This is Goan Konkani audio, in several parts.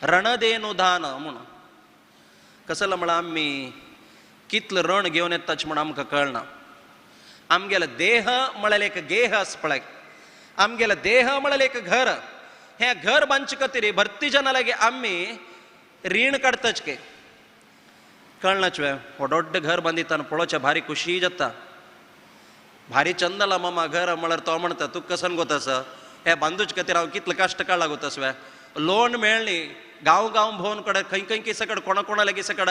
रणदेनुदान म्हणून कसलं म्हळ्यार आमी कितलं रण घेवन येताच म्हण आमकां कळना. आमगेलो देह म्हळ्यार एक गेह आसा पळय, आमगेलो देह म्हळ्यार एक घर. हें घर बांदचे खातीर भरती जना लागीं आमी रीण काडटाच के कळनाच वे. व्हड घर बांदिताना पळोवचें भारी खुशी जाता, भारी चंदला मामा घर म्हळ्यार तो म्हणटा तुका कसन गोत आसा हें बांदूच खातीर हांव कितलें कश्ट काडला गोत आसा. लोन मेळ्ळी गांव गांव भोंवन कडेन खंय खंय की सकड कोणा कोणा लागीं सकड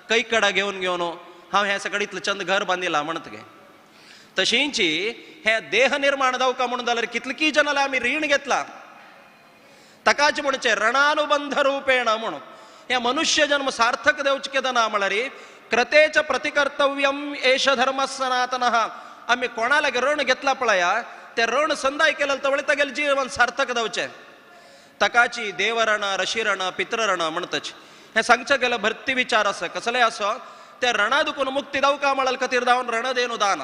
कै कडा घेवन घेवन हांव हें सकड इतलें चंद घर बांदिलां म्हणत गे. तशींच हे देह निर्माण जावका म्हणून जाल्यार कितलीं जनां आमी रीण घेतला. ताकाच म्हणचें रणानुबंध रूपेण म्हणून हे मनुष्य जन्म सार्थक देवचें केदना म्हळ्यार कृतेच प्रतिकर्तव्यम एष धर्म सनातनः. आमी कोणा लागीं रण घेतला पळया ते रण संदाय केलें तवळे तागेलें जीवन सार्थक जावचें. ताकाची देवरण ऋषिरण पितृरण म्हणटच हें सांगचें गेल्यार भरती विचार आसा. कसलें आसो ते रणा दुखून मुक्ती जावका म्हळ्यार खातीर जावन रण देनु दान.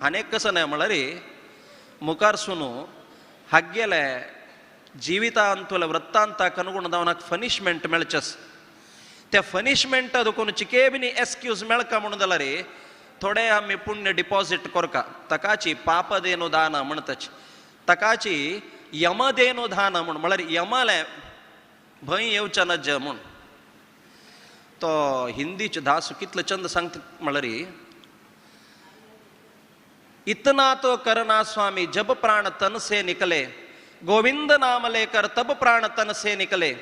आनी कसं न्हय म्हळ्यार मुखार सुनू हागेले जिवितांतले वृत्तांताक अनुगुण जावन फनिशमेंट मेळचेस. त्या फनिशमेंटा दुखून चिके बीन एक्सक्यूज मेळका म्हणून जाल्यार थोडे आमी पुण्य डिपॉझिट करका. ताकाची पाप देनु दान म्हणटच, ताकाची यमदेनु दान म्हूण म्हळ्यार यमालें भंय येवचें नज म्हूण. तो हिंदीच दास कितले चंद सांगता म्हळ्यार इतना तो करना स्वामी जब प्राण तन से निकले, गोविंद नाम लेकर तब प्राण तन से निकले,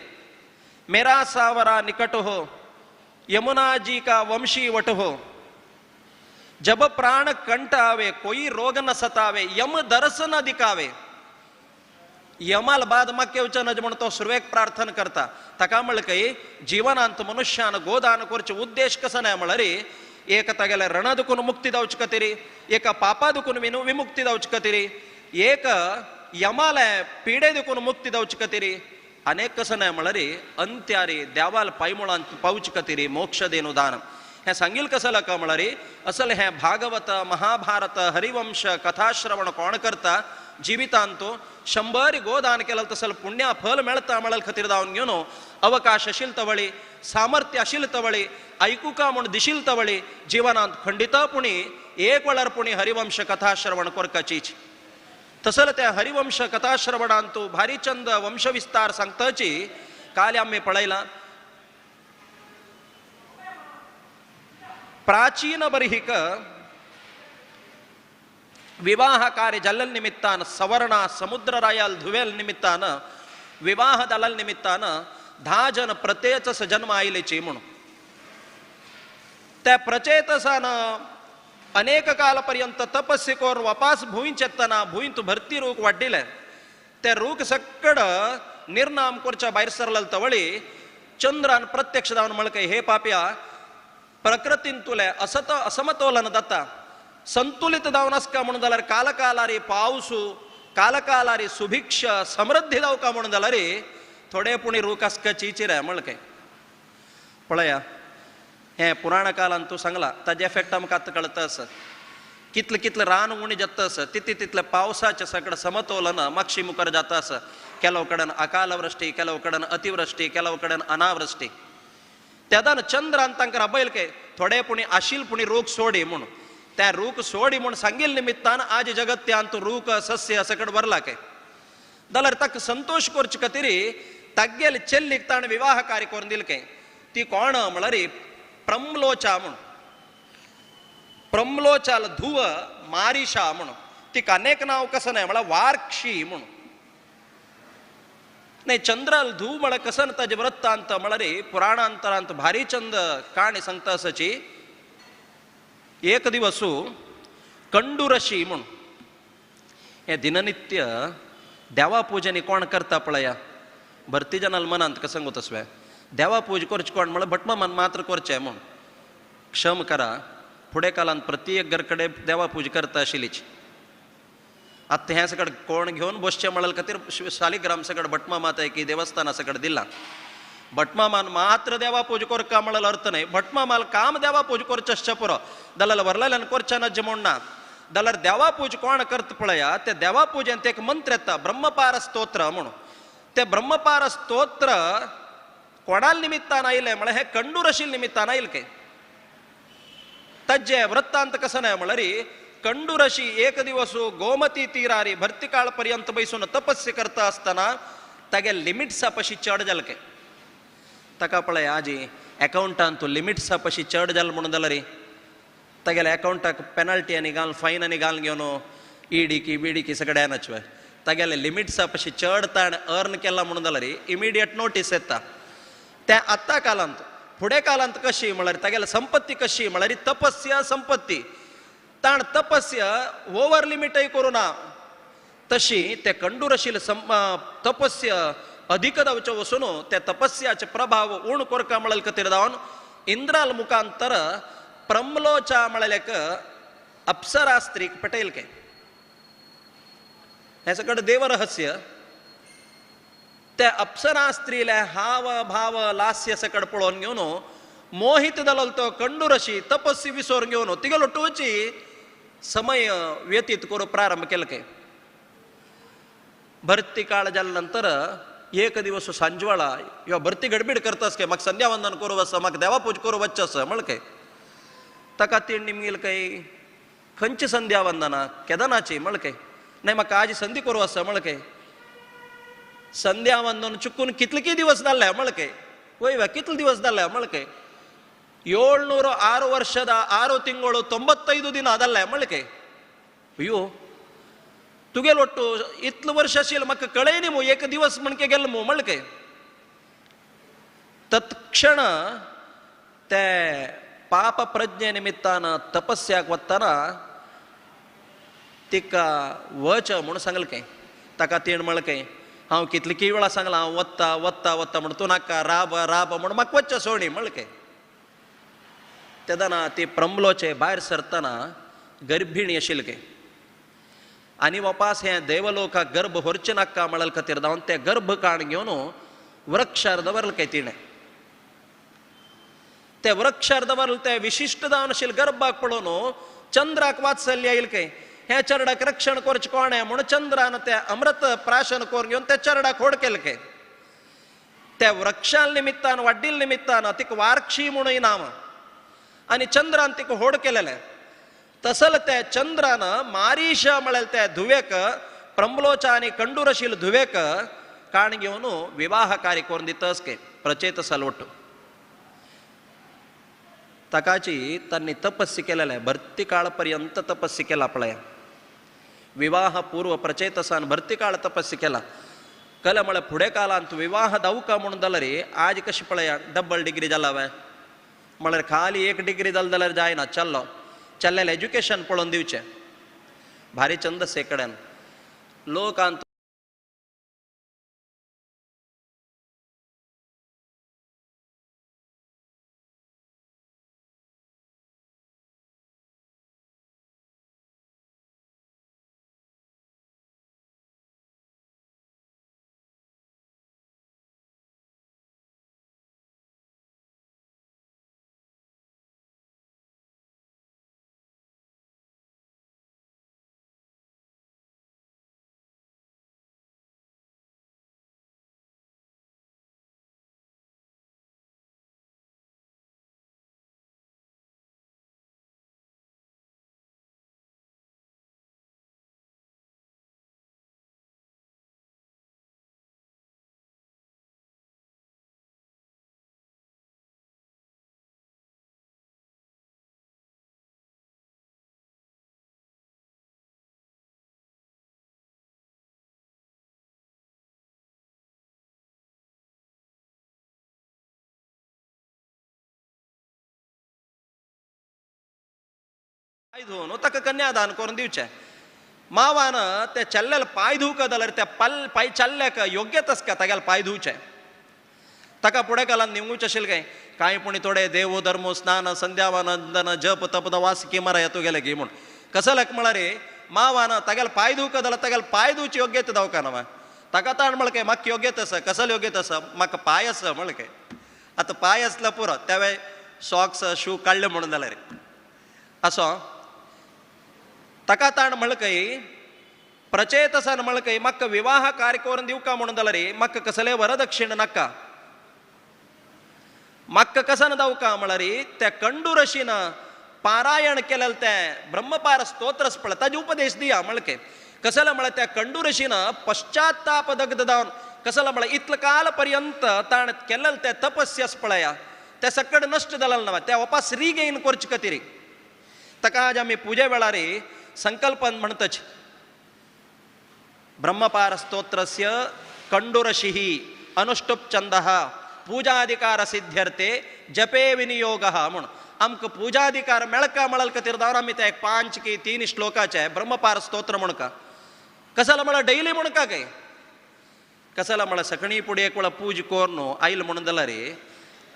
मेरा सावरा निकट हो, यमुना जी का वंशी what हो, जब प्राण कंठ आवे कोई रोग न सतावे, यम दर्श न दिखावे. यमाल बाद माक्य वचन म्हण तो सुरवेक प्रार्थना करता. ताका म्हणलें काय जिवनांत मनुष्यान गोदान करचे उद्देश कसो न्हय म्हळ्यार एक तागेले रणा दुखून मुक्ती जावचे खातीर, एका पापा दुखून विमुक्ती जावचे खातीर, एक यमाले पिडे दुखून मुक्ती जावचे खातीर, अनेक कसं न्हय म्हळ्यार अंत्यारी देवाल पायमुळांत पावचे खातीर मोक्ष देनु दान. हें सांगील कसं लका म्हळ्यार असल हें भागवत महाभारत हरिवंश कथाश्रवण कोण करता जिवितांत 100 गोदान केलं तसल पुण्या फल मेळता म्हळ्यार खातीर जावन घेवन अवकाश आशिल तवळी, सामर्थ्य आशिल तवळी, आयकुका म्हूण दिशील तवळी जिवनांत खंडित पुणी एक वेळार पुणी हरिवंश कथाश्रवण करकाचीच. तसल त्या हरिवंश कथाश्रवणांत भारी चंद वंशविस्तार सांगताची काल आमी पळयला. प्राचीन बर्हिक विवाह कार्य जाल्ल्या निमित्तान सवर्णा समुद्ररायाल धुवेल निमित्तान विवाह जाल्ल्या निमित्तान 10 जन प्रचेतस जन्म आयलेची म्हणून. त्या प्रचेतसान अनेक कालपर्यंत तपस्य करून वापास भूंय चेतना भूंयत भरती रूख वाडिल्ले ते रूख सकड निर्नाम करच्या भायर सरले तवळी चंद्रान प्रत्यक्ष जावन म्हणलें हे पाप्या प्रकृतीन तुले असत असमतोलन जाता संतुलित जावन आसका म्हणून जाल्यार कालकालारी पावसू कालकालारी सुभिक्ष समृद्धी जावका म्हणून जाल्यार थोडे पुणी रूख आसकाची चिरे म्हणलें काय. पळया हें पुराण कालान तूं सांगला ताजे एफेक्ट आमकां आतां कळता आसा. कितलें कितलें रान उणें जाता आसा तितलें तितलें पावसाचें सगळें समतोलन मागशी मुखार जाता आसा. केलव कडेन अकालवृष्टी, केलव कडेन अतिवृष्टी, केलव कडेन अनावृष्टी. तेदान चंद्रान तांकां राबयल काय थोडे पुणी आशील पुणी रूख सोडी म्हूण. त्या रूख सोडी म्हूण सांगिल्ले निमित्तान आज जगत्यांत रूख सस्य सकड भरला काय. जाल्यार ताका संतोश करचे खातीर तागेले चेल्लीक ताणें विवाह कार्य करून दिलें काय. ती कोण म्हळ्यार प्रम्लोचा म्हूण. प्रम्लोचाल धुव मारिशा म्हूण. तिका अनेक नांव कसं न्हय म्हळ्यार वार्क्षी म्हूण. न्हय चंद्राल धूव म्हळ्यार कसं ताजें वृत्तांत म्हळ्यार पुराणांतरांत भारी चंद काणी सांगता आसाची. एक दिवस कंडुरशी म्हूण हें दिननित्य देवा पुजेनी कोण करता पळया भरती जनाल मनांत कसं सांगू तसवें देवा पूज करचें कोण म्हळ्यार भटमामान मात्र करचें म्हूण. क्षम करा फुडें कालान प्रत्येक घर कडेन देवा पूज करता आशिल्लीच. आतां हें सगळें कोण घेवन बसचें म्हळ्यार खातीर शालिग्राम सगळें भटमामा की देवस्थाना सगळें दिलां. भटमामान मात्र देवा पूज करका म्हळ्यार अर्थ न्हय. भटमामाल काम देवा पूज करचें पुरो जाल्यार व्हरलेल्यान करचें नज म्हूण ना. जाल्यार देवा पूज कोण करता पळया ते देवा पुजेंत एक मंत्र येता ब्रह्मपार स्तोत्र म्हणून. ते ब्रह्मपार स्तोत्र कोणाल निमित्तान आयलें म्हळ्यार हें कंडुरशील निमित्तान आयल काय. तज्जे वृत्तांत कसं नाही म्हळ्यार कंडुरशी एक दिवस गोमती तीरारी भरती काळ पर्यंत बैसून तपस्य करता असताना तागे लिमिट्सा पशी चड जाल काय. ताका पळय आजी अकावंटान तूं लिमिट्सा पशी चड जाल म्हणून जाल्यार रे तागेल्या अकावंटाक पेनल्टी आनी घाल फायन आनी घाल घेवन ईडी की बीडी की सगळे येनाच. तागेले लिमिट्सा पशी चड ताण अर्न केला म्हणून जाल्यार इमिडिएट नोटीस येता. त्या आत्तां कालांत फुडें कालांत कशी म्हळ्यार तागेले संपत्ती कशी म्हळ्यार तपस्या संपत्ती ताण तपस्या ओवर लिमिटय करूं ना तशी ते कंडुरशील तपस्य अधिक जावचें वचून त्या तपस्याचे प्रभाव उण कोरका म्हळ्यार खातीर जावन इंद्राल मुखांतर प्रमलोचा म्हळ्यार एक अप्सरा स्त्रीक पेटयल के. हें सगळें देवरहस्य. त्या अप्सरा स्त्रीले हाव भाव लास्य सकड पळोवन घेवन मोहित जालो तो कंडुरशी तपस्वी विसोर घेवन तिगेलो टोची समय व्यतीत करूं प्रारंभ केलो के. भरती काळ जाल्या नंतर एक दिवस सांजवाळा यो भरती गडबीड करतास काय म्हाका संध्यावंदन करूं वच म्हाका देवापूज करूं वचचें आसा म्हळ्यार काय. ताका तीण निमगील काय खंयची संध्यावंदना केदनाची म्हळ्यार काय नाही म्हाका आजी संधी करूं आसा म्हळ्यार काय. संध्यावंदन चुकून कितले दिवस जाल्ले म्हळ्यार काय वय वा कितले दिवस जाल्ले म्हळ्यार काय 706 ವರ್ಷದ 6 ತಿಂಗಳು 95 ದಿನ ಅದಲ್ಲ म्हळ्यार काय. ಅಯ್ಯೋ तुगेल ಒಟ್ಟು इतलो वर्ष आशिल्लें म्हाका कळय न्ही एक दिवस म्हणके गेलो मू म्हळ्यार काय. तत्क्षण ते पाप प्रज्ञे निमित्तान तपस्याक वतना तिका वच म्हणून सांगलें काय. ताका तीण म्हळ्यार काय हांव कितली वेळा सांगलां हांव वत्ता वत्ता वत्ता म्हण तूं नाका राब राब म्हण म्हाका वच्चें सोडी म्हळ्यार काय. तेन्ना ती प्रमलोचे भायर सरतना गर्भिणी आशिल्ली काय आनी वापास हें देवलोकाक गर्भ व्हरचें नाका म्हळ्यार खातीर जावन ते गर्भ काण घेवन वृक्षार दवरलें काय तिणें. ते वृक्षार दवरलें ते विशिश्ट जावन आशिल्लें गर्भाक पळोवन चंद्राक वात्सल्य आयलें काय ह्या चरडाक रक्षण करचें कोणें म्हूण चंद्रान ते अमृत प्राशन करून घेवन त्या चरडाक होड केलें काय. त्या वृक्षां निमित्तान वाड्डील निमित्तान तिका वारक्षी म्हणून नांव आनी चंद्रान तिका होड केलेलें. तसल त्या चंद्रान मारीश म्हळ्यार त्या धुवेक प्रमलोचा आनी कंडुरशील धुवेक काण घेवन विवाह कार्य करून दितस के प्रचेतसाल ಒಟ್ಟು. ताकाची तांणी तपस्या केलेलें भरती काळ पर्यंत तपस्या केला पळय. विवाह पूर्व प्रचेतसान भरती काळ तपस्या केला कला म्हळ्यार फुडें काळांत विवाह दावका म्हणून जाल्यार आज कशें पळया डबल डिग्री जाला वे म्हळ्यार खाली एक डिग्री जाल जाल्यार जायना चल्लो चल्लेलें एज्युकेशन पळोवन दिवचें भारी चंद सेकड्यान लोकांत पाय धुवन ताका कन्यादान करून दिवचें. मावान त्या चल्ल्याला पाय धुवका जाल्यार त्या पाय चल्ल्याक योग्यतस का तागेले पाय धुवचें. ताका फुडें कालान निवूच आशिल्लें काय कांय पुणी थोडे देव धर्म स्नान संध्यावंदन जप तप वास की मारा येतो गेले की म्हूण कसल्याक म्हळ्यार मावान तागेले पाय धुवका जाल्यार तागेले पाय धुवची योग्यता दवखाना मा ताका ताण म्हळ्यार काय म्हाका योग्यता आसा कसले योग्यता आसा म्हाका पाय आसा म्हळ्यार काय. आतां पाय आसल्यार पुरो त्या वेळ सॉक्स शू काडले म्हणून जाल्यार असो ताका ताण म्हळ्यार काय प्रचेतसान म्हळ्यार काय म्हाका विवाह कार्य करून दिवका म्हणून जाल्यार म्हाका कसलें वरदक्षिण नाका. म्हाका कसन दावका म्हळ्यार त्या कंडुरशीन पारायण केलें तें ब्रह्मपार स्तोत्र पळय ताजे उपदेश दिया म्हणके कसला म्हळ्यार त्या कंडुरशीन पश्चाताप दग्ध जावन कसला म्हळ्यार इतलो काल पर्यंत ताणें केलें तें तपस्यास पळया तें सकड नश्ट जालें ना त्या वापस रिगेन करचे खातीर ताका आज आमी पुजे वेळार संकल्पन म्हणतच ब्रह्मपार स्तोत्रस्य कंडुरशी अनुष्टुप छंदः पूजाधिकार सिद्ध्यर्थे जपे विनियोगः म्हूण आमकां पूजाधिकार मेळका मेळल खातीर दावर आमी ते एक 5 की 3 श्लोकाचे ब्रह्मपार स्तोत्र म्हणका कसाला म्हळ्यार डैली म्हणका काय कसाला म्हळ्यार सकणी पुढे एक वेळा पूज कोर आयल म्हणून जाल्यार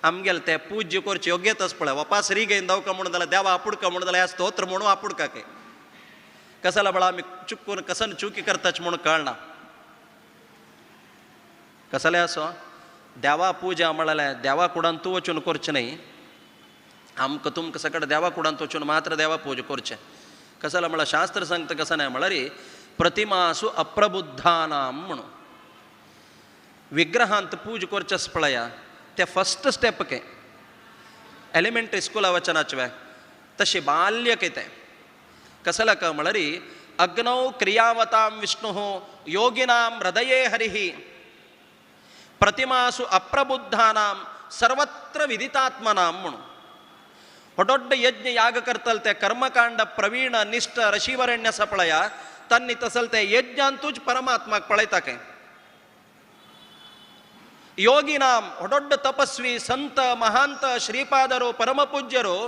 आमगेले ते पूज्य करचे योग्यतच पळय वापास रिगेन दावका म्हणून जाल्यार देवा आपुडका म्हणून जाल्यार ह्या स्तोत्र म्हणून आपुडका काय कसाला म्हळ्यार आमी चुकून कसन चुकी करताच म्हणून कळना कसले असो देवा पूजा म्हळ्यार देवा कुडान तूं वचून करचें न्हय आमकां तुमकां सकट देवा कुडान वचून मात्र देवा पूजा करचें कसला म्हळ्यार शास्त्र सांगता कसं न्हय म्हळ्यार प्रतिमासु अप्रबुद्धानां म्हणून विग्रहांत पूज करचें पळया ते फस्ट स्टेप के एलिमेंट्री स्कुला वचनाचे तशें बाल्य के तें कसला क म्हळ्यार अग्नौ क्रियावतां विष्णुः योगिनां हृदये हरिः प्रतिमासु अप्रबुद्धानां सर्वत्र विदितात्मनां म्हणून होडोड्ड यज्ञ याग करतल ते कर्मकांड प्रवीण निष्ठ ऋषिवरण्य सपळया तांणी तसल ते यज्ञांतूच परमात्माक पळयता काय योगिनाम होडोड्ड तपस्वी संत महांत श्रीपादरो परमपूज्यरो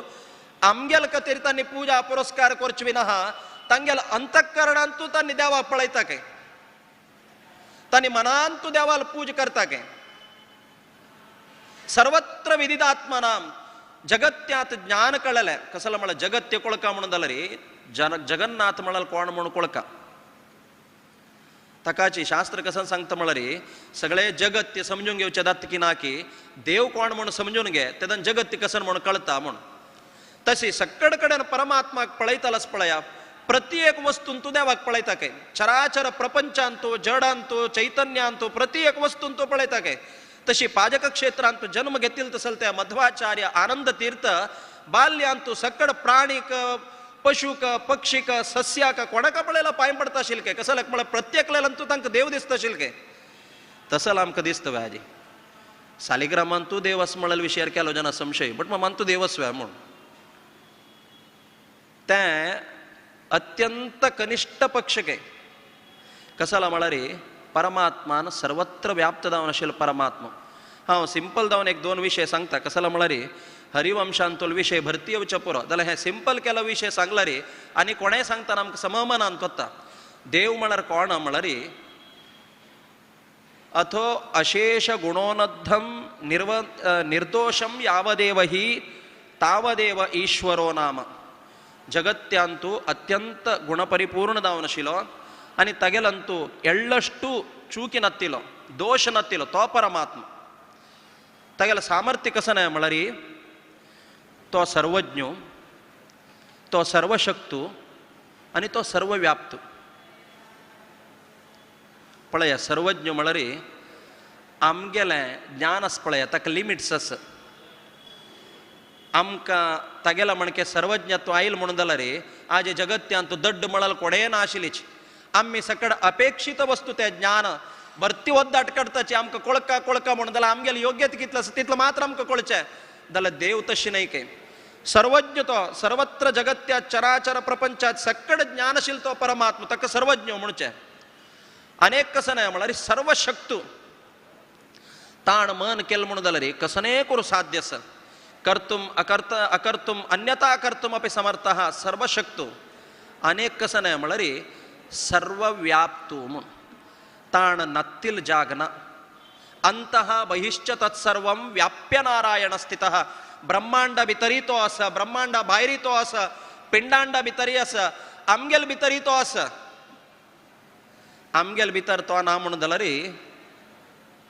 आमगेल खातीर तांणी पूजा पुरस्कार करचे विना तांगेल अंतःकरणांतू तांणी देवाक पळयता काय तांणी मनांतू देवाल पूज करता काय सर्वत्र विदितात्मनाम जगत्यात ज्ञान कळलें कसलं म्हळ्यार जगत्य कोळका म्हणून जाल्यार जन जगन्नाथ म्हळ्यार कोण म्हणून कोळका ताकाची शास्त्र कसं सांगता म्हळ्यार सगळे जगत्य समजून घेवचे जाता की ना की देव कोण म्हणून समजून घे तेदन जगत्य कसं म्हणून कळता म्हणून तशी सकड कडेन परमात्माक पळयतालच पळया प्रत्येक वस्तून तूं देवाक पळयता काय चराचर प्रपंचांतू जडांतू चैतन्यांतू प्रत्येक वस्तून तूं पळयता काय तशी पाजक क्षेत्रांत जन्म घेतील तसल त्या मध्वाचार्य आनंद तीर्थ बाल्यांतू सकड प्राणीक पशुक पक्षीक सस्याक कोणाक पळयला पांय पडता आशिल्ले काय कसं म्हळ्यार प्रत्येकल्यान तूं तांकां देव दिसता आशिल्ले काय तसं आमकां दिसता व्हय आजी सालिग्रामान तूं देव आस म्हळ्यार विशयार केलो जेन्ना संशय बट मामान तूं देव आस म्हणून तें अत्यंत कनिष्ठ पक्ष काय कसाला म्हळ्यार परमात्मान सर्वत्र व्याप्त जावन आशिल्लो परमात्मा हांव सिंपल जावन एक 2 विशय सांगता कसाला म्हळ्यार हरिवंशांतलो विशय भरती येवचे पुरो जाल्यार हें सिंपल केलो विशय सांगला रे आनी कोणेय सांगतना आमकां सममनान कोत्ता देव म्हळ्यार कोण म्हळ्यार अथो अशेष गुणोनद्धम निर्दोषं यावदेव हि तावदेव ईश्वरो नाम जगत्यांतू अत्यंत गुणपरिपूर्ण जावन आशिल्लो आनी तागेलंतू एळ्ळश्टू चुकी नातिलो दोश नातिलो तो परमात्मा तागेलो सामर्थ्य कसं न्हय म्हळ्यार तो सर्वज्ञ तो सर्वशक्तू आनी तो सर्वव्याप्तू पळया सर्वज्ञ म्हळ्यार आमगेलें ज्ञान आसा पळया ताका लिमिट्स आसा आमकां तागेला म्हणके सर्वज्ञत्व आयल म्हणून जाल्यार आज जगत्यांत दड्ड म्हळ्यार कोणेय ना आशिल्लीच आमी सकड अपेक्षित वस्तू तें ज्ञान भरती वद्दाट काडताची आमकां कोळका कोळका म्हणून जाल्यार आमगेलें योग्यता कितलें आसा तितलें मात्र आमकां कळचें जाल्यार देव तशें न्हय काय सर्वज्ञ तो सर्वत्र जगत्यात चराचर प्रपंचात सकड ज्ञानशील तो परमात्मा ताका सर्वज्ञ म्हणचें अनेक कसं न्हय म्हळ्यार सर्वशक्तू ताण मन केलें म्हणून जाल्यार कसनेय करूं साध्य आसा कर्तुम अकर्त अकर्तुम अन्यथा कर्तुम अपि समर्थः सर्वशक्तू अनेक कसं न्हय म्हळ्यार सर्वव्याप्तू म्हणून ताण नत्तील जागना अंतः बहिश्च तत्सर्वं व्याप्य नारायण स्थितः ब्रह्मांड भितरी तो आसा ब्रह्मांडा भायरी तो आसा पिंडांडा भितरी आसा आमगेल भितरी तो आसा आमगेल भितर तो ना म्हणून जाल्यार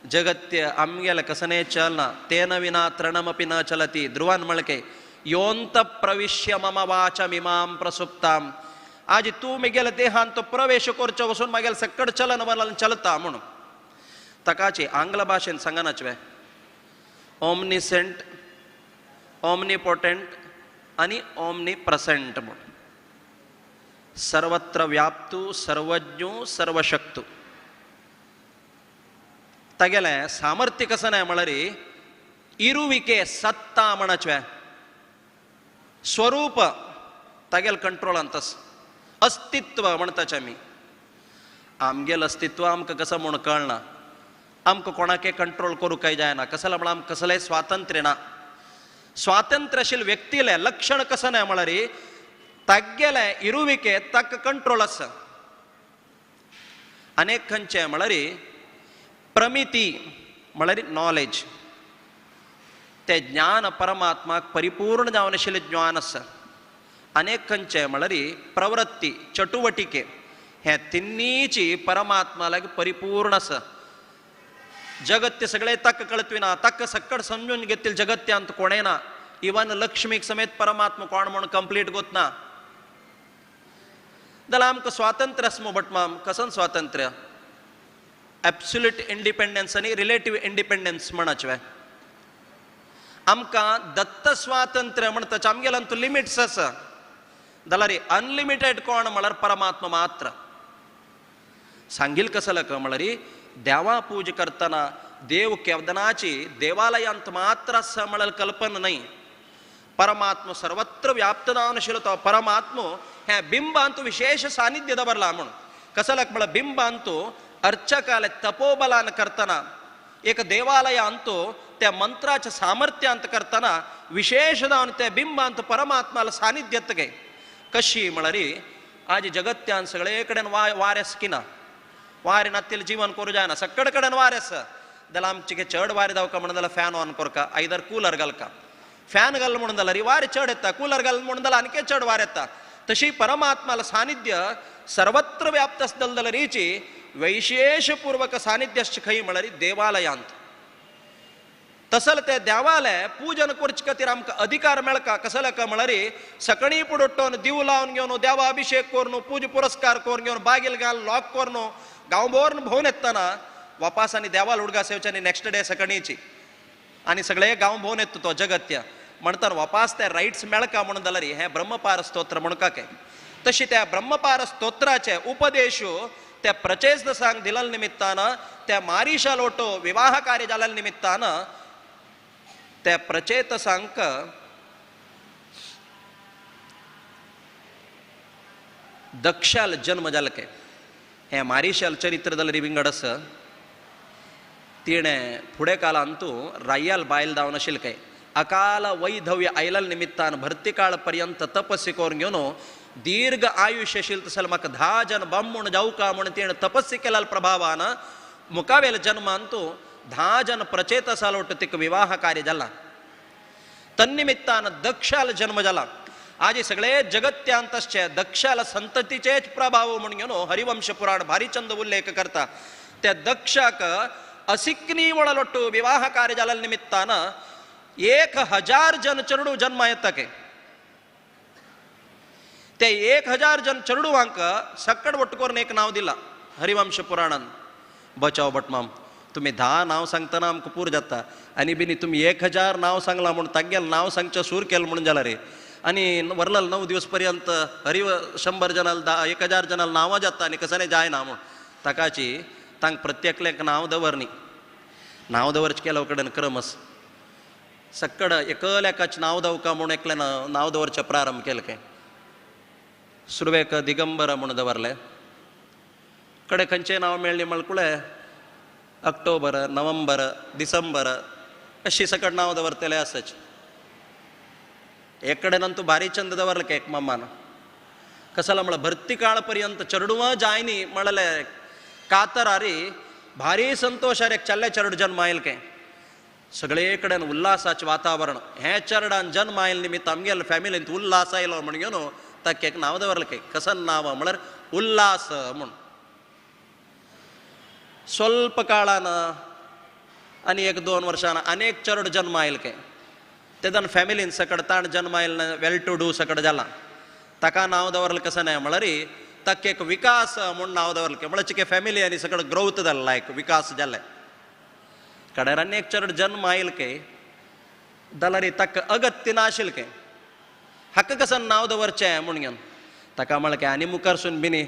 जगत्य आमगेल कसने चलना तेन विना तृणमपि न चलती ध्रुवान म्हणके योंत प्रविश्य मम वाचमिमां प्रसुप्तां आज तूं मेगेल्या देहान तो प्रवेश करचो वचून मागेल सकड चलन वलन चलता म्हणून ताकाची आंग्ल भाशेन सांगनाच वे ओमनिसेंट ऑमनीपोटंट आनी ऑमनीप्रसेंट म्हूण, सर्वत्र व्याप्तू, सर्वज्ञ, सर्वशक्तू. तागेलें सामर्थ्य कसं नाय म्हळ्यार इरुविके सत्ता म्हणचें स्वरूप तागेल कंट्रोलांत आसा. अस्तित्व म्हणटाचे आमी, आमगेल अस्तित्व आमकां कसं म्हूण कळना, आमकां कोणाके कंट्रोल करूंक काय जायना, कसलें म्हळ्यार आमकां कसलेंय स्वातंत्र्य ना. स्वातंत्र्यशील व्यक्तीलें लक्षण कसं नाय म्हळ्यार तागेलें इरुविके ताका कंट्रोल आसा. अनेक खंयचें म्हळ्यार प्रमिती म्हळ्यार नॉलेज, तें ज्ञान परमात्माक परिपूर्ण जावन आशिल्लें ज्ञान आसा. अनेक खंयचें म्हळ्यार प्रवृत्ती चटुवटिके हें तिन्नीची परमात्मा लागीं परिपूर्ण आसा. जगत्य सगळें ताका कळतवी ना, ताका सक्कड समजून घेतील जगत्यांत कोणें ना, इवन लक्ष्मीक समेत परमात्मा कोण म्हूण कंप्लीट गोत ना. जाल्यार आमकां स्वातंत्र्य आसा मू भटमाम, कसन स्वातंत्र्य? एब्सोल्यूट इंडिपेंडन्स आनी रिलेटीव इंडिपेंडन्स म्हणचें. आमकां दत्त स्वातंत्र्य म्हणटाचे आमगेल्यान तूं लिमिट्स आसा, जाल्यार अनलिमिटेड कोण म्हळ्यार परमात्मा मात्र. सांगील कसं म्हळ्यार देवा पूज करतना देव केदनाची देवालयांत मात्र आसा म्हळ्यार कल्पना न्हय. परमात्मा सर्वत्र व्याप्त जावन आशिल्लो तो परमात्मा हें बिंबांत विशेष सानिध्य दवरला म्हूण. कसल्याक म्हळ्यार बिंबांत अर्चकाले तपोबलान करतना एक देवालयांत त्या मंत्राच्या सामर्थ्यांत करतना विशेष जावन त्या बिंबांत परमात्माला सानिध्य गे. कशी म्हळ्यार आज जगत्यान सगळे कडेन वारें आसा की ना, वारें नातिल्लें जीवन करूं जायना, सगळे कडेन वारें आसा. जाल्यार आमचे चड वारें जावका म्हणून जाल्यार फॅन ऑन करका, आयदर कूलर घालका. फॅन घाल म्हणून जाल्यार वारें चड येता, कूलर घाल म्हणून जाल्यार आनीक चड वारें येता. तशी परमात्माला सानिध्य सर्वत्र व्याप्त आसतलें जाल्यार वैशेषपूर्वक सानिध्य खंय म्हळ्यार देवालयांत. तसल ते देवालय पूजन करचे खातीर आमकां अधिकार मेळका. कसले का म्हळ्यार सकणी पुडोवन दिव लावन घेवन देवा अभिषेक करून पूज पुरस्कार करून घेवन बागील घाल लॉक करून गांवभर भोंवन येतना वापास आनी देवाल उडगास येवचे आनी नेक्स्ट डे सकणीची आनी सगळे गांव भोंवन येता तो जगत्य म्हणटान वापास ते रायट्स मेळका म्हणून जाल्यार हें ब्रह्मपार स्तोत्र म्हणका काय. तशी त्या ब्रह्मपार स्तोत्राचे उपदेश त्या प्रचेतसांक दिलल निमित्तान त्या मारिशा लोटो विवाह कार्य जाल्ल्या निमित्तान त्या प्रचेतसांक दक्षाल जन्म जाल काय. हें मारिशाल चरित्र जाल्यार विंगड आसा. तिणें फुडें कालांतू रायाल बायल जावन आशिल्लें काय. अकाल वैधव्य आयलल निमित्तान भरती काळ पर्यंत तपस्या करून घेवन दीर्घ आयुष्य आशिल्लें तशें म्हाका 10 जन बामण जावका म्हूण तिणें तपस्या केल्या प्रभावान मुखावेल्या जन्मांतू 10 जन प्रचेतसालोट तिका विवाह कार्य जाला. तन्निमित्तान दक्षाल जन्म जाला. आज सगळे जगत्यांत आसचे दक्षाल संततीचेच प्रभाव म्हूण घेवन हरिवंश पुराण भारी चंद उल्लेख करता. त्या दक्षाक असिक्नी वळलोट्टू विवाह कार्य जाल्या निमित्तान 1000 जन चेडू जन्म येता के. ते 1000 जन चेडवांक सक्कड ಒಟ್ಟು करून एक नाव दिला हरिवंश पुराणान. बचाव भटमाम, तुमी 10 नाव सांगतना आमकां पूर जाता आनी बिनी तुमी 1000 नाव सांगला म्हूण तागेलें नांव सांगचें सूर केलें म्हणून जाला रे. आनी वरलाल 9 दिवस पर्यंत हरिव 100 जनाल 1000 जनाल नांवां जाता आनी कसाने जायना म्हूण ताकाची तांकां प्रत्येकल्याक नांव दवरनी. नांव दवरचें केल्या कडेन क्रमस सक्कड एकल्याकाच नांव दवका म्हूण एकल्यान नांव दवरचें प्रारंभ केलें काय. सुरवेक दिगंबर म्हूण दवरलें, कडे खंयचें नांव मेळ्ळें म्हणकुळे ऑक्टोबर, नोव्हेंबर, डिसेंबर अशी सकट नांव दवरतले आसाच. एक कडेन अंतू भारी चंद दवरलें काय एक मामान. कसला म्हळ्यार भरती काळ पर्यंत चेडवां जायनी म्हणलें कातर आरी भारी संतोश आरे चल्ले चेडू जन्म आयल काय. सगळे कडेन उल्हासाचें वातावरण. हें चेरडान जन्म आयल निमित्त आमगेले फॅमिलींत उल्हास आयलो म्हण घेवन ताका एक नांव दवरलें काय. कसन नांव म्हळ्यार उल्हास म्हूण. स्वल्प काळान आनी 1-2 वर्षान अनेक चेडू जन्म आयल काय. तेदन फॅमिलीन सकड ताण जन्म आयल वेल टू do सकड जाला. ताका नांव दवरलें कसं नाय म्हळ्यार ताका एक विकास म्हूण नांव दवरलें काय. म्हळ्यार चिके फॅमिली आनी सकड ग्रोथ जाल्ला एक विकास जाल्ले. कडेर आनी एक चेडू जन्म आयल काय. जाल्यार ताका अगत्य नाशिल्लें काय हाका कसं नांव दवरचें म्हूण घेवन ताका म्हणलें काय आनी मुखारसून बिनी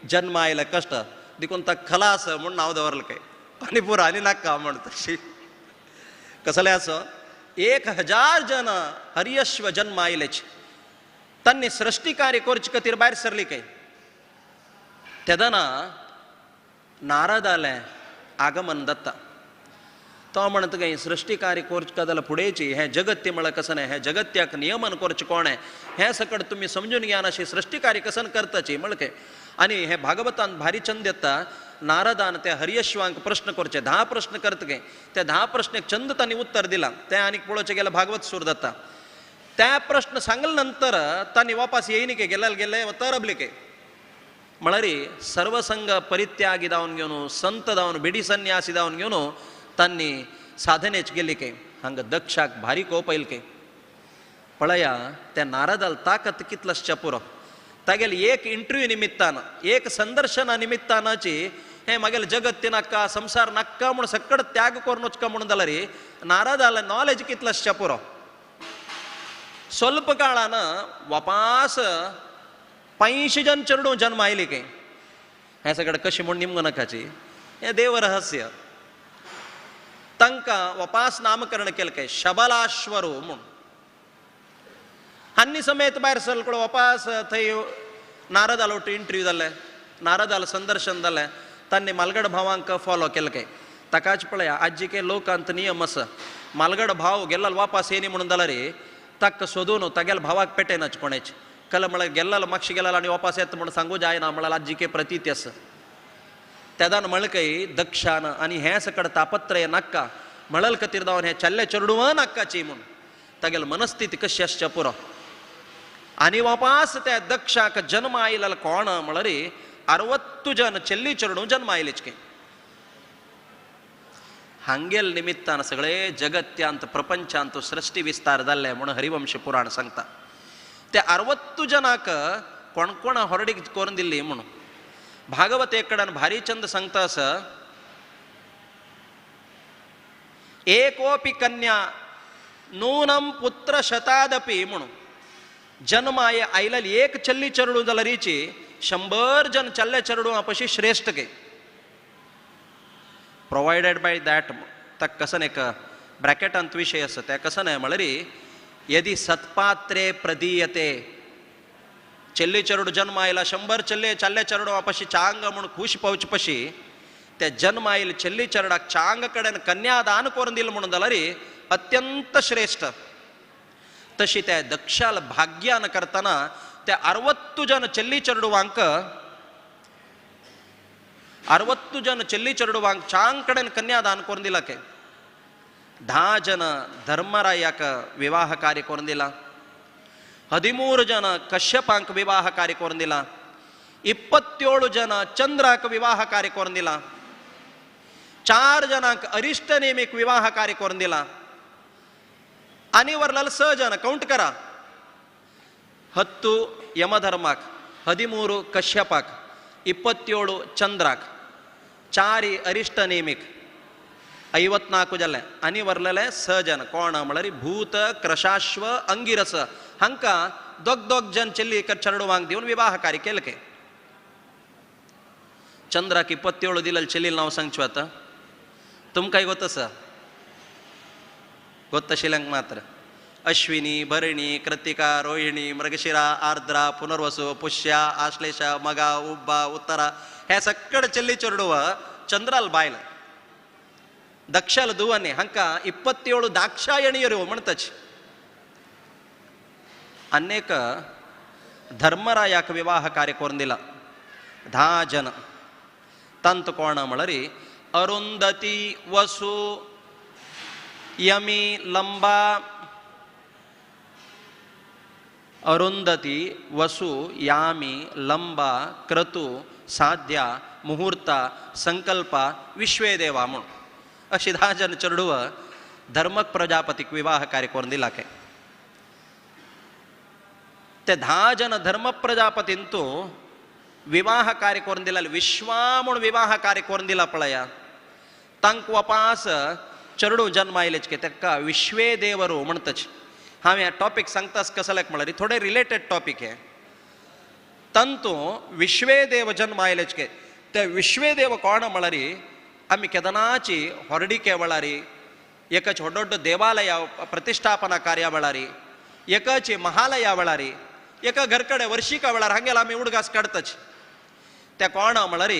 जन्म आयले कश्ट देखून ताका खलास म्हूण नांव दवरलें काय आनी पुरो आनी नाका म्हण तशी कसलें आसो 1000 जन हरियश्व जन्म आयलेच तांणी सृश्टी कार्य करचे खातीर भायर सरली काय तेदना नारदालें आगमन दत्ता तो म्हणटा काय सृश्टी कार्य करचें जाल्यार फुडेंची हें जगत्य म्हळ्यार कसं हें जगत्याक नियमन करचें कोण हें सकट तुमी समजून घेवन अशें सृश्टी कार्य कसन करताची म्हणलें काय. आनी हें भागवतान भारी चंद येता नारदान त्या हरियश्वांक प्रश्न करचे 10 प्रश्न करता काय त्या 10 प्रश्नाक चंद तांणी उत्तर दिलां तें आनीक पळोवचें गेल्यार भागवत सूर जाता. त्या प्रश्न सांगले नंतर तांणी वापस येयनी के गेल्यार गेले तरबले के म्हळ्यार सर्वसंग परित्यागी जावन घेवन संत जावन बिडी संन्यासी जावन घेवन तांणी साधनेच गेली के हांगा दक्षाक भारी कोप आयल के पळया त्या नारदाल ताकत कितलशच्या पुरो तागेले एक इंटरव्यू निमित्तान एक संदर्शना निमित्तानाची हें मागेले जगत नाका संसार नाका म्हूण सकड त्याग करून वचका म्हणून जाल्यार नारदाल नॉलेज कितलशच्या पुरो. स्वल्प काळान वापास 85 जन चेडूं जन्म आयली काय हें सगळें कशें म्हूण निमगो नाकाची हें देवरहस्य. तांकां वापास नामकरण केलें काय शबलाश्वरो म्हूण हान्नी समेत भायर सरलो वापास थंय नारदालो इंटरव्यू जालें नारदाल संदर्शन जालें तांणी मालगड भावांक फॉलो केलें काय ताकाच पळया आजचे लोकांत नियम आसा मालगड भाव गेल्लो वापास येनी म्हणून जाल्यार ताका सोदून तागेल्या भावाक पेटेनाच कोणेच कल म्हळ्यार गेल्लो मागशी गेल्लो आनी वापास येता म्हणून सांगू जायना म्हळ्यार आजिके प्रतीत आसा. तेदान म्हणलें काय दक्षान आनी हें सकड तापत्रय नाका म्हणल खातीर जावन हें चल्ले चेडूं नाकाची म्हूण तागेली मनस्थिती कशी आसच्या पुरो. आनी वापास त्या दक्षाक जन्म आयिल्लो कोण म्हळ्यार 60 जन चेल्ली चेडूं जन्म आयलेच काय हांगेल निमित्तान सगळे जगत्यांत प्रपंचांत सृश्टी विस्तार जाल्ले म्हणून हरिवंश पुराण सांगता. त्या 60 जनाक कोण कोण हॉर्डीक करून दिल्ली म्हणून भागवत एकड्यान भारी चंद सांगता आसा एकोपी कन्या नूनम पुत्र शतादपी म्हणून जन्माय आयलेली एक चल्ली चेडूं जाल्यारीची 100 जन चल्ले चेडूं पशी श्रेष्ठ गे प्रोवायडेड बाय that. ताका कसं एक ब्रॅकेटांत विशय आसा त्या कसं न्हय म्हळ्यार यदि सत्पात्रे प्रदीयते चेल्ली चेडूं जन्म आयला 100 चल्ले चल्ले चेडूं पशी चांग म्हूण खूश पावचे पशी त्या जन्म आयल चेल्ली चेडवाक चांग कडेन कन्यादान करून दिलें म्हणून जाल्यार अत्यंत श्रेष्ठ. तशी त्या दक्षाल भाग्यान करतना त्या 60 जन चेल्ली चेडवांक 60 जन चेल्ली चेडवांक चांग कडेन कन्यादान करून दिला के 10 जन धर्मरायाक विवाह कार्य करून दिला 13 जन कश्यपांक विवाह कार्य करून दिला 27 जन चंद्राक विवाह कार्य करून दिला 4 जणांक अरिष्ट नेमीक विवाह कार्य करून दिला आनी वरलाल 6 जन काउंट करा 10 यमधर्माक 13 कश्यपाक 27 चंद्राक 4 अरिष्ट नेमीक 54 जाले आनी वरलेले 6 जन कोण म्हळ्यार भूत क्रशाश्व अंगिरस हांकां दोग दोग जन चेल्ली चेडवांक दिवन विवाह कार्य केलें के चंद्राक 27 दिलेले चेल्ली नांव सांगचें आतां तुमकांय गोत आसा गोत आशिल्ल्यांक मात्र अश्विनी भरणी कृतिका रोहिणी मृगशिरा आर्द्रा पुनर्वसु पुष्या आश्लेषा मगा उब्बा उत्तरा हे सगळे चेल्ली चेडूं चंद्राल बायल दक्षाल दुवाने हांकां 27 दाक्षायणीयरो म्हणटाच. अनेक धर्मरायाक विवाह कार्य करून दिला 10 जन तांत कोण म्हळ्यार अरुंधती वसु यमी लंबा अरुंधती वसु यामी लंबा क्रतु साध्या मुहूर्ता संकल्पा विश्वेदेवा म्हणून अशी 10 जन चेडूं धर्मक प्रजापतीक विवाह कार्य करून दिला काय ते 10 जन धर्म प्रजापतींतू विवाह कार्य करून दिला विश्वा म्हूण विवाह कार्य करून दिला पळया तांकां वापास चेडूं जन्म आयलेच की ताका विश्वे देवरू म्हणटच. हांव ह्या टॉपीक सांगतास कसल्याक म्हळ्यार थोडे रिलेटेड टॉपीक हे. तंतू विश्वेदेव जन्म आयलेच के ते विश्वेदेव कोण म्हळ्यार आमी केदनाची होरडिके वेळार एकच व्हड व्हड देवालया प्रतिश्ठापना कार्या वेळार एकाची महालया वेळार एका घरकडे वर्षिका वेळार हांगेला आमी उडगास काडताच. त्या कोण म्हळ्यार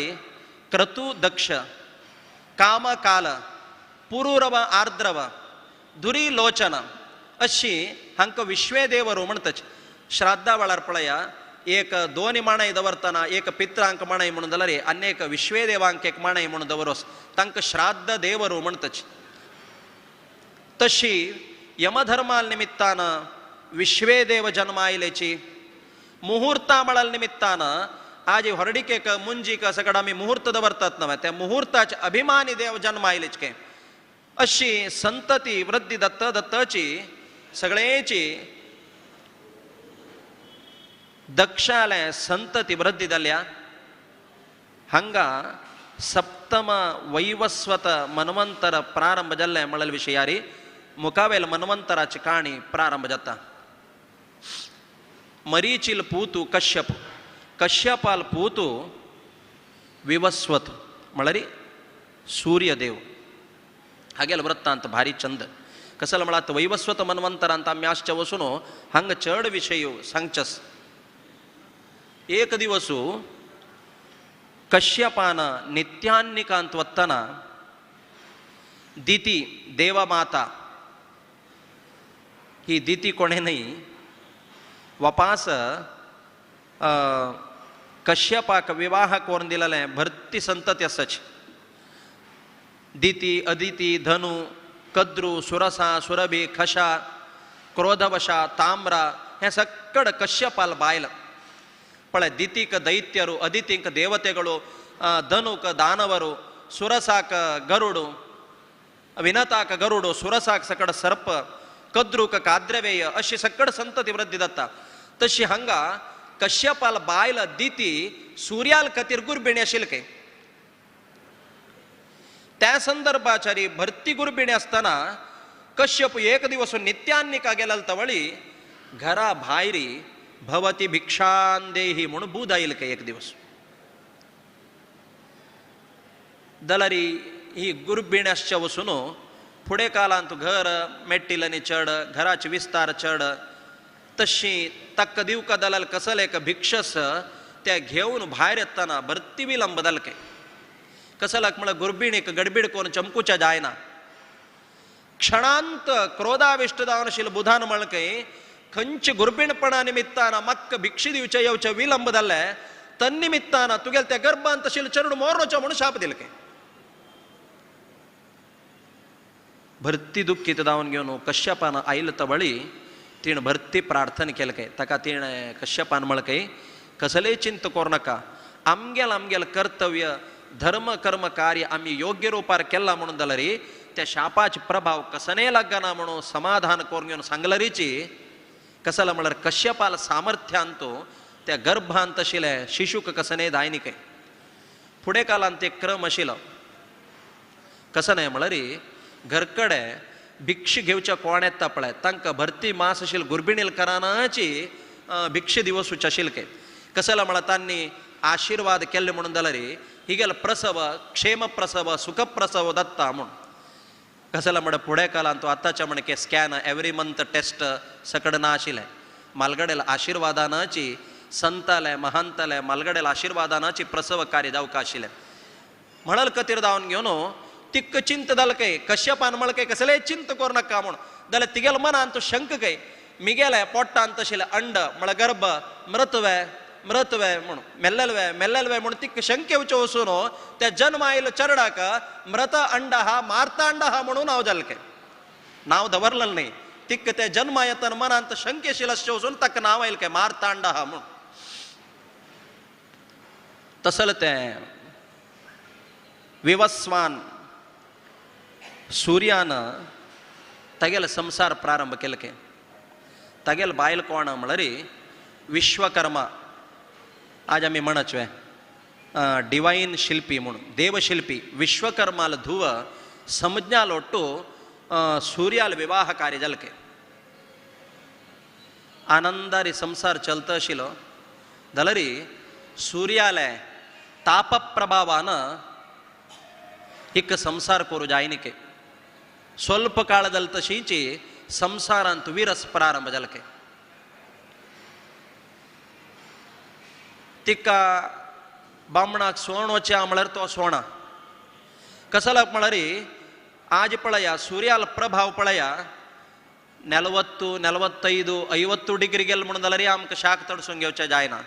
क्रतु दक्ष कामकाल पुरुरव आर्द्रव दुरीलोचन अशी हांकां विश्वेदेवरू म्हणटाच. श्राद्धा वेळार पळया एक दोन माणय दवरतना एक पित्रांक माणय म्हणून जाल्यार आनी एक विश्वेदेवांक एक माणय म्हणून दवरोस तांकां श्राद्ध देवरू म्हणटाच. तशी यमधर्मा निमित्तान विश्वेदेव जन्म आयलेची मुहूर्ता म्हळ्यार निमित्तान आज हरडिकेक मुंजीक सगळं आमी मुहूर्त दवरतात नव्हे त्या मुहूर्ताचे अभिमानी देव जन्म आयलेच के अशी संतती वृद्धी दत्त दत्तची सगळ्याची दक्षाले संतती वृद्धी जाल्या. हांगा सप्तम वैवस्वत मन्वंतर प्रारंभ जाल्ले म्हळ्यार विशयारी मुखावेल मन्वंतराची काणी प्रारंभ जाता. मरीचिल पूतु कश्यप कश्यपाल पूतु विवस्वत म्हळ्यार सूर्यदेव. हागेल वृत्तांत भारी चंद कसलो म्हळ्यार वैवस्वत मन्वंतरांत आमी आसचे वसून हांगा चड विशय सांगचस. एक दिवस कश्यपान नित्यान्निकांत वतना दिती देवमाता ही दिती कोणे न्हय वपास कश्यपाक विवाह करून दिलेलें भरती संतती आसाची. दिती अदिती धनु कद्रू सुरसा सुरभी खशा क्रोधवशा ताम्रा हें सगळं कश्यपाल बायल. पळय दितीक दैत्यರು अदितीक देवतेಗಳು धनुक दानವರು सुरसाक गरुಡು विनताक गरुडो सुरसाक सकड सर्प कद्रूक काद्रवेय अशी सकड संतती वृद्धी जाता. तशी हांगा कश्यपाल बायल दिती सूर्याल खातीर गुरबिणी आशिल्ली काय त्या संदर्भाचारी भरती गुरबिणी आसतना कश्यप एक दिवस नित्यान्निका गेला तवळी घरा भायरी भवती भिक्षान देही म्हणून बूद आयल काय एक दिवस. दलारी ही गुरबिणी आसच्या वसून फुडें कालांत घर मेट्टिलांनी चड घराचे विस्तार चड तशी ताका दिवका दलाल कसले एक भिक्षस त्या घेवन भायर येतना भरती विलंब जाल काय कसलाक म्हळ्यार गुरबिणीक गडबीड करून चमकुच्या जायना. क्षणांत क्रोधाविष्ट जावन आशिल्ले बुधान म्हणलें काय खंयचे गुरबीणपणा निमित्तान म्हाका भिक्षी दिवचे येवचे विलंब जाल्ले तन्निमित्तान तुगेले त्या गर्भांत आशिल्ले चेडूं मोरनोचें म्हणून शाप दिले काय. भरती दुख्खीत जावन घेवन कश्यपान आयले तवळी तिणें भरती प्रार्थना केलें काय ताका तिणें कश्यपान म्हणलें काय कसलेय चिंता करूं नाका आमगेल आमगेल कर्तव्य धर्म कर्म कार्य आमी योग्य रुपार केला म्हणून जाल्यार त्या शापाचे प्रभाव कसने लागना म्हणून समाधान करून घेवन सांगलरीची कसला म्हळ्यार कश्यपाल सामर्थ्यान तो त्या गर्भांत आशिल्ले शिशूक कसने दायनी काय. फुडें कालांत ते क्रम आशिल्लो कसं न्हय म्हळ्यार घरकडे भिक्षे घेवच्या कोण येता पळय तांकां भरती मास आशिल्ली गुरबिणील करानाची भिक्षे दिवसूच आशिल्ले काय कसला म्हळ्यार तांणी आशिर्वाद केल्ले म्हणून जाल्यार हिगेल प्रसव क्षेम प्रसव सुखप्रसव दत्ता म्हूण कसला म्हळ्यार फुडें कालांत तो आतांच्या म्हणके स्कॅन एवरी मंथ टेस्ट सकड ना आशिल्लें मालगडेल आशिर्वादानाची संताले महांताले मालगडेल आशिर्वादानाची प्रसव कार्य जावंक आशिल्लें म्हणल कतीर जावन घेवन तिक्क चिंत जाल काय कश्यपान म्हणलें काय कसलेय चिंत करूं नाका म्हूण जाल्यार तिगेल्या मनान तो शंक काय मिगेले पोटांत आशिल्लें अंड म्हळ्यार गर्भ मृतवे मृतवे म्हूण मेल्लेलवे मेल्लेलवे म्हूण तिक्क शंक येवचें वसून त्या जन्म आयलो चरडाक मृत अंड हा मार्तांड हा म्हणून नांव जालें काय नांव दवरलें न्हय तिक्क ते जन्म येतना मनांत शंक आशिल्लें आसचें वसून ताका नांव आयलें काय मार्तांड हा म्हूण. तसलें तें विवस्वान सूर्यान तागेलो संसार प्रारंभ केलो के तागेलो बायल कोण म्हळ्यार विश्वकर्मा. आज आमी म्हणच वे डिवायन शिल्पी म्हणून देवशिल्पी विश्वकर्माल धुव समज्ञालोट्टु सूर्याल विवाह कार्य जालके आनंदारी संसार चलत आशिल्लो जाल्यार सूर्याले तापप्रभावान एक संसार करू जायनिके ಸ್ವಲ್ಪ ಕಾಲದಲ್ಲಿ ತಶೀಚಿ ಸಂಸಾರ ವಿರಸ್ ಪ್ರಾರಂಭ ಜಲಕೆ ತಿಕ್ಕ ಬಾಮಣಾक सोण वचे म्हळ्यार तो सोणा कसलाक म्हळ्यार आज पळया सूर्याल प्रभाव पळया 40 45 50 डिग्री गेल म्हणून जाल्यार आमकां शाक तडसून घेवचें जायना.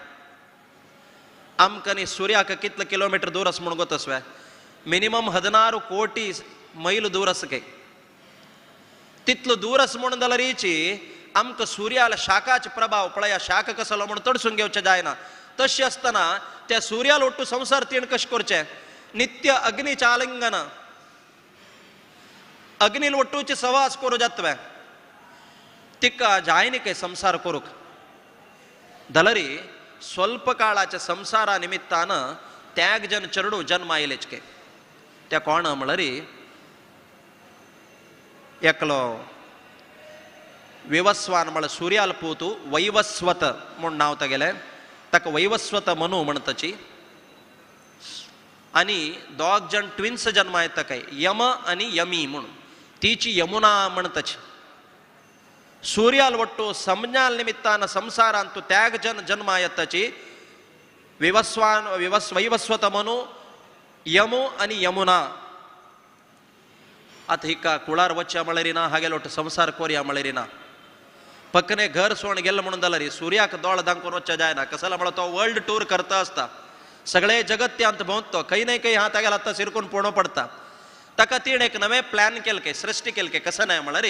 आमकां न्ही सूर्याक कितले किलोमिटर दूर आसा म्हणून गोतसवे मिनिमम 16 कोटी मैल दूर आसा काय तितलो दूर आसा म्हणून जाल्यार आमकां सूर्याल शाकाचे प्रभाव पळया शाक कसलो म्हणून तडसून घेवचें जायना. तशें आसतना त्या सूर्याल ಒಟ್ಟು संसार तीण कशें करचें नित्य अग्नीचें आलिंगन अग्नील ಒಟ್ಟುचे सहवास करूं जातवे तिका जायनी काय संसार करूंक जाल्यार ಸ್ವಲ್ಪ काळाच्या संसारा निमित्तान त्याग जन चेडू जन्म आयलेच के त्या कोण म्हळ्यार एकलो विवस्वान म्हळ्यार सूर्याल पूत वैवस्वत म्हूण नांव तागेलें ताका वैवस्वत मनु म्हणताची आनी दोग जण ट्विन्स जन्मा येता काय यम आनी यमी म्हणून तिची यमुना म्हणताची. सूर्याल ಒಟ್ಟು ಸಂಜ್ಞಾल निमित्तान संसारांत त्याग जन जन्मा येताची विवस्वान वैवस्वत मनु यमु आनी यमुना. आतां हिका कुळार वच्च्या म्हळ्यार ना हागेलो ಒಟ್ಟು संसार कोरया म्हळ्यार ना पकने घर सोड गेल म्हणून जाल्यार सूर्याक दोळ दाखोवन वच्च्या जायना कसला म्हळ्यार तो वर्ल्ड टूर करता आसता सगळे जगत ते अंत भोंवतो खंय न्हय खंय हा तागेल्या आतां सिरकून पोणो पडटा. ताका तिणें एक नवें प्लॅन केलें काय सृश्टी केलें काय कसं न्हय म्हळ्यार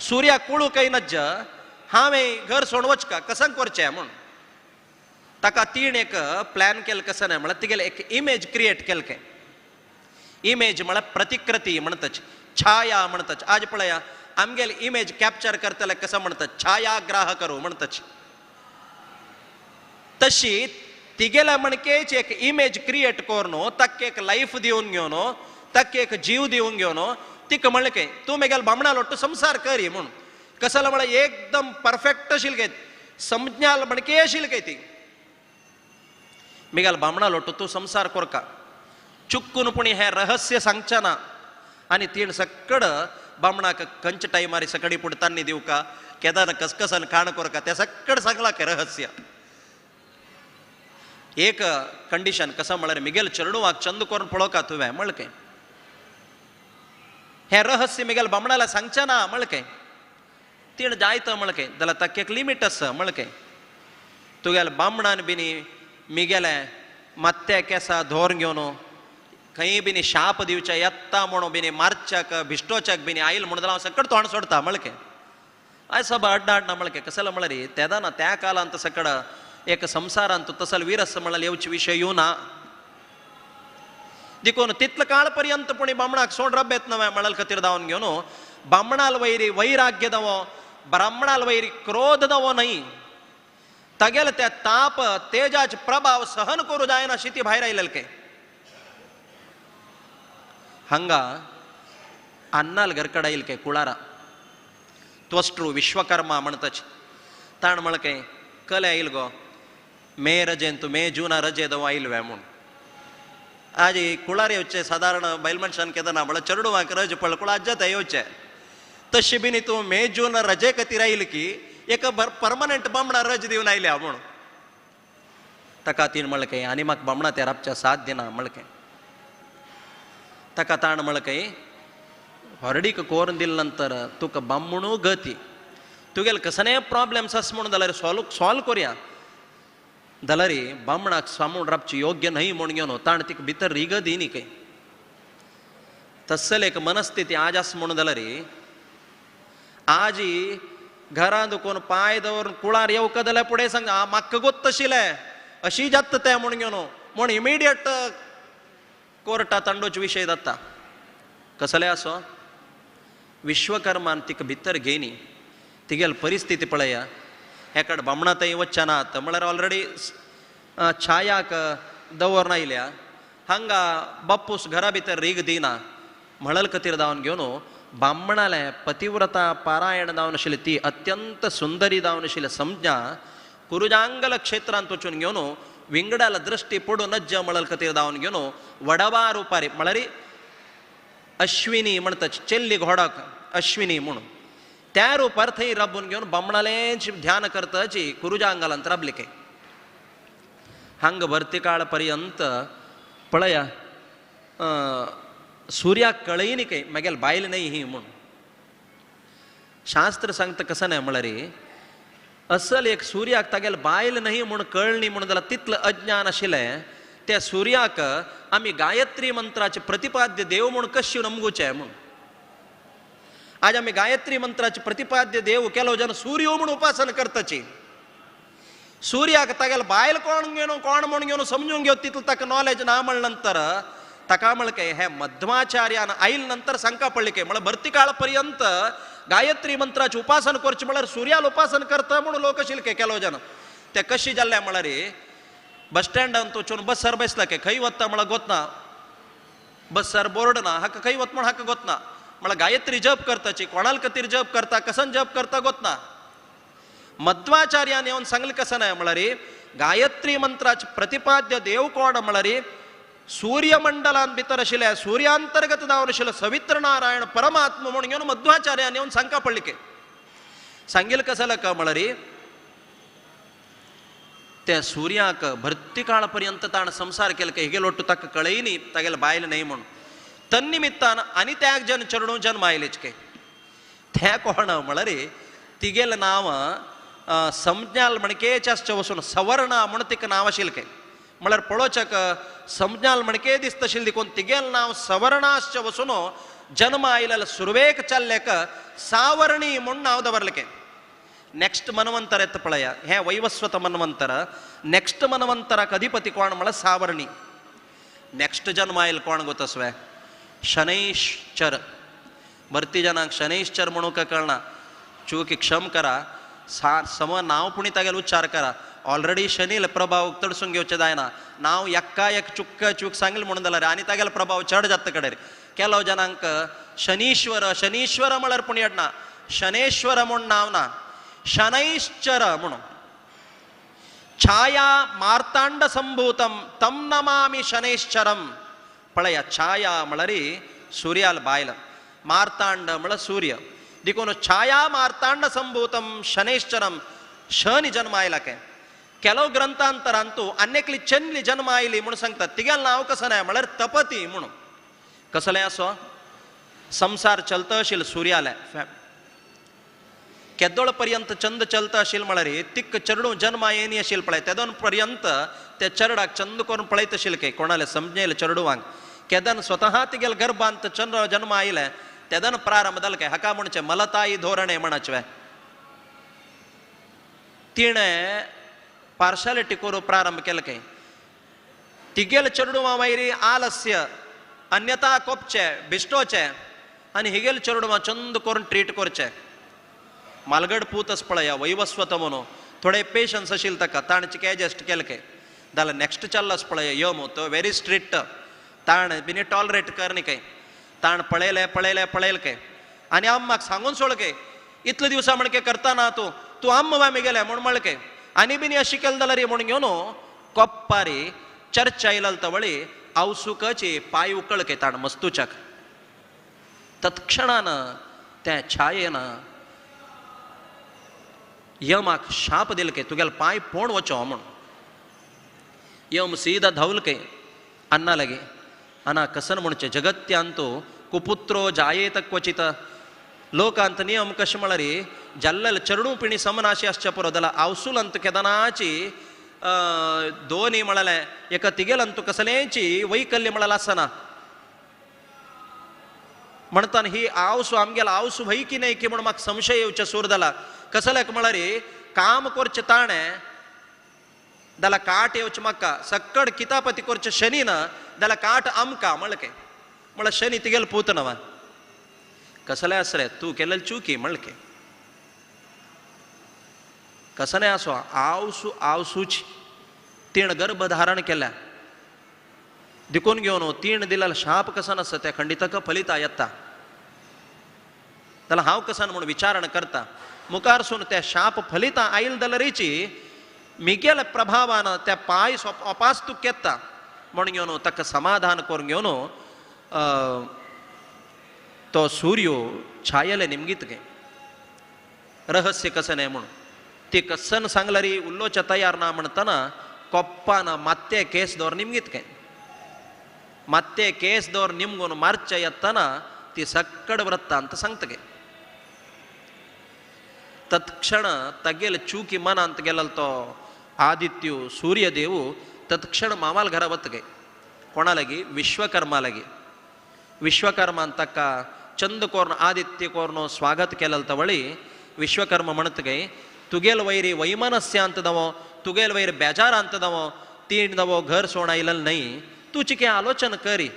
सूर्या कुळू खंय नज्ज हांवें घर सोड वचका कसं करचें म्हूण ताका तिणें एक प्लॅन केलें कसं न्हय म्हळ्यार तिगेलें एक इमेज क्रिएट केलें काय इमेज म्हळ्यार प्रतिकृती म्हणताची छाया म्हणताची. आज पळया आमगेले इमेज कॅप्चर करतले कसं म्हणतात छायाग्राह करू म्हणताची तशी तिगेल्या म्हणकेच एक इमेज क्रिएट करून ताका एक लायफ दिवन घेवन ताका एक जीव दिवन घेवन तिका म्हणलें काय तूं मेगेल बामणाल ಒಟ್ಟು संसार करी म्हणून कसला म्हळ्यार एकदम परफेक्ट आशिल्ली काय संज्ञाल म्हणके आशिल्ली काय ती मेगेल बामणाल ಒಟ್ಟು तूं संसार करका चुक्कून पुणी हें रहस्य सांगचें ना. आनी तीण सकड बामणाक खंयच्या टायमार सकाळी पुडतांनी दिवका केदार कसकसान खाण करका त्या सकड सांगला काय रहस्य. एक कंडिशन कसं म्हळ्यार मिगेल चेडवाक चंद करून पळोवका तुवें म्हणलें काय हें रहस्य मिगेल बामणाला सांगचें ना म्हणलें काय तीण जायत म्हणलें काय जाल्यार ताका एक लिमीट आसा म्हणलें काय तुगेल्या बामणान बिनी मिगेलें मात्या केसा धोर घेवन खंय बिनी शाप दिवच्या येता म्हणून बिनी मारच्याक भिश्टोच्याक बिनी आयल म्हणून जाल्यार हांव सकड तोंड सोडता म्हणलें काय आयज सभा अड्डा अड्डा म्हणलें काय कसलो म्हळ्यार तेदाना त्या काळांत सकड एक संसारांत तसल विरस म्हळ्यार येवचे विशय येवना देखून तितलो काळ पर्यंत पुणी बामणाक सोड रब्बेत नवें म्हळ्यार खातीर धांवन घेवन बामणाल वैरी वैराग्य दवो ब्राह्मणाल वैरी क्रोध दवो न्हय तागेले त्या ताप तेजाचे प्रभाव सहन करूं जायना शी ती भायर आयलेले काय हांगा अन्नाल घरकड आयल काय कुळारा त्वष्ट्रू विश्वकर्मा म्हणताची ताण म्हळ्यार काय कले आयल गो मे रजेन तूं मे जूना रजे दव आयल वे म्हूण आज कुळार येवचे सादारण बैल मनशान केदना म्हळ्यार चेडवांक रज पडल कुळार जाता येवचे तशें बी तूं मे जून रजे खातीर आयल की एक परमनंट बामणा रज दिवन आयल्या म्हूण ताका तीन म्हणलें काय आनी म्हाका बामणा त्या राबच्या साथ दिना म्हणलें काय ताका ताण म्हणलें काय हरडीक कोरून दिले नंतर तुका बामणू गती तुगेले कसले प्रॉब्लेम्स आसा म्हणून जाल्यार सॉल्व करुया जाल्यार बामणाक सांबून राबची योग्य न्हय म्हूण घेवन ताण तिका भितर रिग दी न्ही काय तसले एक मनस्थिती आज आसा म्हणून जाल्यार आज घरांत कोण पांय दवरून कुळार येवका जाल्यार फुडें सांग म्हाका गोत्त आशिल्लें अशी जाता तें म्हूण घेवन म्हूण इमिडिएट कोर्टा तांडोच विशय जाता. कसले आसो विश्वकर्मान तिका भितर घेयनी तिगेली परिस्थिती पळया हेकड बामणा थंय वचचे नात म्हळ्यार ऑलरेडी छायाक दवरून आयल्या हांगा बापूस घरा भितर रीग दिना म्हणल खातीर जावन घेवन बामणाले पतिव्रता पारायण जावन आशिल्ली ती अत्यंत सुंदरी जावन आशिल्ली संज्ञा कुरुजांगल क्षेत्रांत वचून घेवन विंगडाला दृष्टी पडून नज्ज म्हणल खातीर जावन घेवन वडवा रुपारी म्हळ्यार अश्विनी म्हणटा चेल्ली घोडाक अश्विनी म्हणून त्या रुपार थंय राबून घेवन बामणालेंच ध्यान करताची कुरुजांगलांत राबली काय. हांग भरती काळ पर्यंत पळया सूर्याक कळयी न्ही काय मागेल बायल न्हय ही म्हूण. शास्त्र सांगता कसं नाही म्हळ्यार असल एक सूर्याक तागेल बायल न्हय म्हूण कळणी म्हूण जाल्यार तितलें अज्ञान आशिल्लें त्या सूर्याक आमी गायत्री मंत्राचे प्रतिपाद्य देव म्हूण कशी नमगुचे म्हूण. आज आमी गायत्री मंत्राचे प्रतिपाद्य देव केलो जन सूर्य म्हूण उपासना करताची. सूर्याक तागेल बायल कोण घेवन कोण म्हूण घेवन समजून घेवन तितलो ताका नॉलेज ना म्हण नंतर ताका म्हळ्यार काय हे मध्वाचार्यान आयल नंतर सांगका पडले काय म्हळ्यार भरती काळ पर्यंत गायत्री मंत्राचे उपासन करचें म्हळ्यार सूर्याल उपासन करता म्हणून लोक आशिल्ले काय केलो जन. ते कशी जाल्ले म्हळ्यार बस स्टँडान वचून बसर बसला काय खंय वता म्हळ्यार गोतना बसर बोर्ड ना हाका खंय वत म्हण हाका गोतना म्हळ्यार गायत्री जप करताची कोणाल खातीर जप करता कसन जप करता गोतना. मध्वाचार्यान येवन सांगलें कसं नाही म्हळ्यार गायत्री मंत्राचे प्रतिपाद्य देव कोण म्हळ्यार सूर्यमंडलान भितर आशिल्ले सूर्यांतर्गत जावन आशिल्ले सवित्र नारायण परमात्मा म्हणून घेवन मध्वाचार्यान येवन सांगका पडले के. सांगेल कसं का म्हळ्यार त्या सूर्याक भरती काळ पर्यंत ताण संसार केला काय हेगे लोटू ताका कळय न्ही तागेले बायल न्हय म्हणून तन्निमित्तान आनी त्याग जन चेडूं जन्म आयलेच काय. त्या कोण म्हळ्यार तिगेलें नांव संज्ञाल म्हणकेच आसचें वचून सवर्णा म्हूण तिका नांव आशिल्लें काय. म्हळ्यार पळोवच्याक संज्ञाल म्हणके दिसता आशिल्लें देखून तिगेलें नांव सवर्णा आसचें वचून जन्म आयिल्ल्या सुरवेक चल्लेक सावर्णी म्हूण नांव दवरलें काय. नेक्स्ट मन्वंतर येता पळया हें वैवस्वत मन्वंतर. नेक्स्ट मन्वंतराक अधिपती कोण म्हळ्यार सावर्णी. नेक्स्ट जन्म आयल कोण गोतसवे शनैश्चर. भरती जनांक शनैश्चर म्हणूंक कळना चूक क्षम करा सा सम नांव पुणी तागेल उच्चार करा. ऑलरेडी शनील प्रभाव तडसून घेवचें जायना नांव एक्का एक चुक्क चूक सांगलें म्हणून जाल्यार आनी तागेल प्रभाव चड जाता कडेन. केलो जनांक शनीश्वर शनीश्वर म्हळ्यार पूण येना शनेश्वर म्हूण नांव ना शनैश्चर म्हणून. छाया मार्तांड संभूतम तम नमामि शनैश्चरम. पळया छाया म्हळ्यार सूर्याल बायल मार्तांड म्हळ्यार सूर्य देखून छाया मार्तांड संभूतम शनैश्चरम शनी जन्म आयला काय. ಕೆಲವು ग्रंथांतरांतू आनेकली चन्ली जन्म आयली म्हणून सांगतात तिगेलें नांव कसं नाही म्हळ्यार तपती म्हणून. कसलें असो संसार चलता आशिल्लो सूर्याले केदोळ पर्यंत चंद चलता आशिल्लो म्हळ्यार तिक्क चेडूं जन्मा येनी आशिल्लें पळय तेदोन पर्यंत ते चेरडाक चंद करून पळयत आशिल्लें काय कोणाले समजेल चेडवांक केदन स्वतः तिगेल गर्भांत चंद्र जन्म आयले तेदन प्रारंभ जालो काय हाका म्हणचें मलताई धोरणे म्हणचें. तिणें पार्शालिटी करूं प्रारंभ केलो काय तिगेल चेडवां मागीर आलस्य अन्यथा कोपचे बिश्टोचे आनी हिगेल चेडवां चंद करून ट्रीट करचे. मालगड पूत पळया वैवस्वत म्हणून थोडे पेशन्स आशिल्ले ताका ताणें एडजस्ट केलें काय. जाल्यार नेक्स्ट चल्लास पळया यम तो व्हेरी स्ट्रिक्ट ताणें बिनी टॉलरेट कर न्ही काय ताण पळयलें पळयलें पळयलें काय आनी अम्माक सांगून सोड काय इतले दिवसा म्हणके करता ना तूं तूं अम्म मामी गेले म्हूण म्हणलें काय आनी बिनी अशी केलें जाल्यार म्हूण घेवन कोप्पारी चर्चा आयला तवळी आवसुकाची पांय उकळ काय ताण मस्तूच्याक. तत्क्षणान त्या छायेन यमाक शाप दिल काय तुगेले पांय पोण वचो म्हूण. यम सीधा धांवल काय अन्ना लागी अना कसन म्हणचें जगत्यांतू कुपुत्रो जायेत क्वचित. लोकांत नियम कशें म्हळ्यार जाल्लेल चेडूं पिणी समनाशी आसचे पुरो जाल्यार आवसूल अंत केदनाची दोनी म्हळ्यार एका तिगेल अंतू कसलेंची वैकल्य म्हळ्यार आसना म्हणताना ही आवसू आमगेल आवसू व्हय की न्हय की म्हूण म्हाका संशय येवचें सूर जाला. कसल्याक म्हळ्यार काम करचें ताणें जाल्यार काट येवचें म्हाका सक्कड कितापती करचें शनी ना जाल्यार काट आमकां म्हणलें काय म्हळ्यार शनी तिगेल पूत नवा कसलें आस रे तूं केलें चुकी म्हणलें काय. कसलें आसो आवसू आवसूच तिणें गर्भ धारण केल्या. देखून घेवन तीण दिल्यार शाप कसन आसा त्या खंडितक फलिता येता. जाल्यार हांव कसन म्हूण विचारण करता मुखारसून त्या शाप फलिता आयल जाल्यारीची मिगेल प्रभावान त्या पांय अपास तुक येता म्हूण घेवन ताका समाधान करून घेवन तो सूर्यो छायेले निमगीत गे रहस्य कसन म्हूण ती कसन सांगल्यारी उल्लोच्या तयार ना म्हणटना कोप्पान मात्ते केस दवर निमगीत गे मात्ते केस दवर निमगून मारच्या येतना ती सक्कड वृत्तांत सांगता गे. तत्क्षण तगेल चूकी मनांत गेलो तो आदित्य सूर्यदेव तत्क्षण मामाल घरा वत गे कोणा लागी विश्वकर्मा लागी. विश्वकर्मान ताका चंद कोर्न आदित्य कोर्न स्वागत केलें तवळी विश्वकर्म म्हणत गे तुगेल वैरी वैमनस्य अंतदवो तुगेल वैर बेजार अंतदवो तीण दवो घर सोड आयलें न्हय तूं चिके आलोचन करी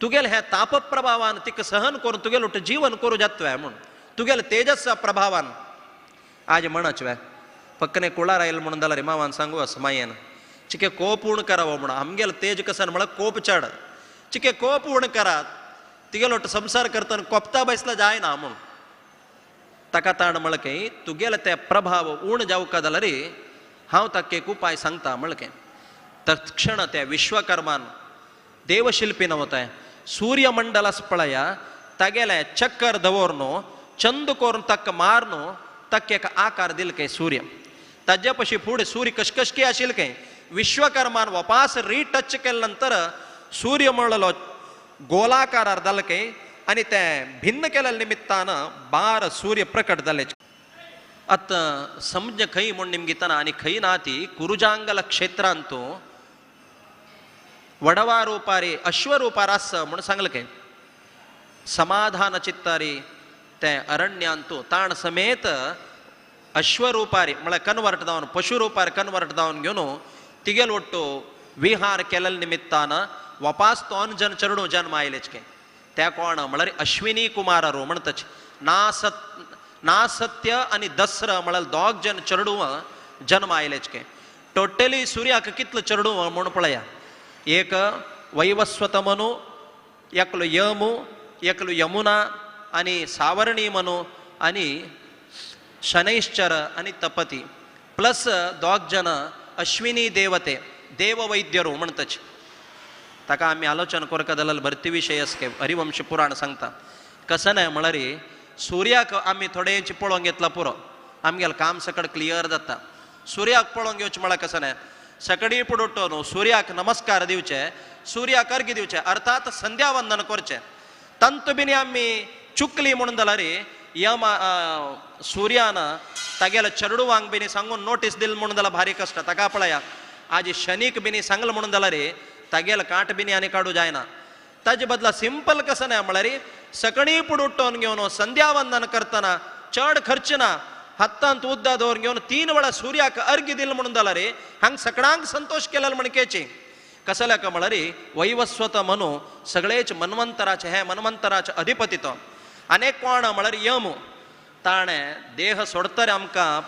तुगेल हे ताप प्रभावान तिका सहन करून तुगेल उठ जीवन करूं जातवे म्हूण तुगेल तेजस प्रभावान आज म्हणच वे पक्कने कुळार आयल म्हणून जाल्यार मावान सांगू अस मायेन चिके कोप उण करावो म्हणून आमगेल तेज कसन म्हळ्यार कोप चड चिके कोप उण करात तिगेल उठ संसार करतना कोपता बसला जायना म्हूण ताका ताण म्हणलें तुगेले ते प्रभाव उण जावका जाल्यार हांव ताका एक उपाय सांगता म्हणलें. तत्क्षण त्या विश्वकर्मान देवशिल्पी नवताय सूर्यमंडलास पळया तागेले चक्कर दवरनो चंद करून ताका मारनो ताका एक आकार दिल काय सूर्य ताज्या पशी फुडें सूर्य कशकशकी आशिल्ले काय विश्वकर्मान वापास रिटच केले नंतर सूर्य म्हणलो गोलाकारार जाले काय आनी ते भिन्न केल्या निमित्तान बार सूर्य प्रकट जाले. आतां समज खंय म्हूण निमगितना आनी खंय ना ती कुरुजांगल क्षेत्रांत वडवा रुपारी अश्वरुपार आसा म्हूण सांगलें काय समाधान चित्तारी ते अरण्यांतू ताण समेत अश्वरुपारी म्हळ्यार कन्वर्ट जावन पशुरुपार कन्वर्ट जावन घेवन तिगेल ಒಟ್ಟು विहार केलेल्या निमित्तान वापास तो जन चरडू जन्म आयलेच काय त्या कोण म्हळ्यार अश्विनी कुमारारो म्हणतच नासत्य आनी दसरा म्हळ्यार दोग जन चरडू जन्म आयलेच काय. टोटली सूर्याक कितलो चरडू म्हूण पळया एक वैवस्वत मनु एकलो यमु एकलो यमुना आनी सावर्णी मनु आनी शनैश्चर आनी तपती प्लस दोग जन अश्विनी देवते देववैद्यरो म्हणतच. ताका आमी आलोचन करका जाल्यार भरती विशय आसा हरिवंश पुराण सांगता कसं न्हय म्हळ्यार सूर्याक आमी थोडेंच पळोवंक घेतला पुरो आमगेलें काम सकड क्लियर जाता. सूर्याक पळोवंक घेवचें म्हळ्यार कसं न्हय सकाळीं फुडें उठून सूर्याक नमस्कार दिवचे सूर्याक अर्घ्य दिवचे अर्थात संध्यावंदन करचें तंतु बिनी आमी चुकली म्हणून जाल्यार यम सूर्यान तागेल्या चेडवांक बिनी सांगून नोटीस दिली म्हणून जाल्यार भारी कश्ट. ताका पळया आज शनीक बिनी सांगलें म्हणून जाल्यार तागेले कांट बिनी आनी काडूं जायना. ताजे बदला सिंपल कसं न्हय म्हळ्यार सकाळीं फुडें उठून घेवन संध्यावंदन करतना चड खर्च ना हातांत उद्दा दवर घेवन 3 वेळा सूर्याक अर्घ्य दिल म्हणून जाल्यार हांग सगळ्यांक संतोष केल्यार म्हणकेची कसल्या का म्हळ्यार वैवस्वत मनु सगळेच मन्वंतराचे हे मन्वंतराचे अधिपती तो आनी कोण म्हळ्यार यम ताणें देह सोडतरे आमकां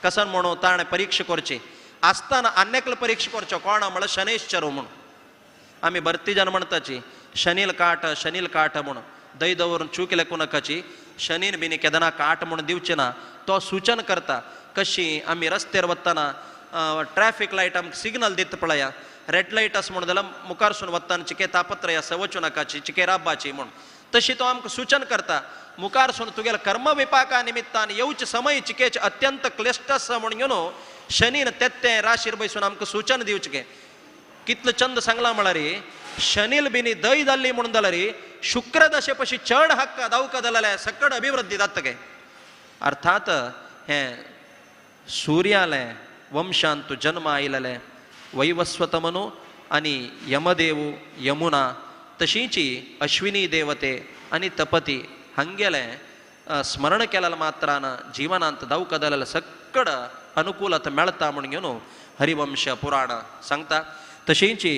कसन म्हणून ताणें परीक्षा करची आसतना आन्यकल परीक्षा करचो कोण म्हळ्यार शनैश्चर म्हणून आमी भरती जन म्हणटाची शनील काट शनील काट म्हणून दही दवरून चूक लेखू नाकाची शनीन बिनी केदना काट म्हणून दिवचे ना तो सूचन करता कशी आमी रस्त्यार वतना ट्रॅफिक लायट आमकां सिग्नल दिता पळया रेड लायट आसा म्हणून जाल्यार मुखारसून वतना चिके तापत्रय आसा वचूं नाकाची चिके राबाची म्हणून तशी तो आमकां सूचन करता मुखारसून तुगेल्या कर्म विपाका निमित्तान येवचे समय चिकेचे अत्यंत क्लिश्ट आसा म्हणून घेवन शनीन तेत्ते राशीर बसून आमकां सूचन दिवचें कितलो चंद सांगला म्हळ्यार शनील बिनी दय जाल्ली म्हणून जाल्यार शुक्र दशे पशी चड हक्क दावका जाल्यार सकड अभिवृद्धी जाता गे. अर्थात हें सूर्यालें वंशांत जन्म आयिल्लें वैवस्वत मनु आनी यमदेव यमुना तशींची अश्विनी देवते आनी तपती हांगेलें स्मरण केल्यार मात्रान जिवनांत दावका जाल्यार सकड अनुकूलता मेळटा म्हूण घेवन हरिवंश पुराण सांगता. तशींची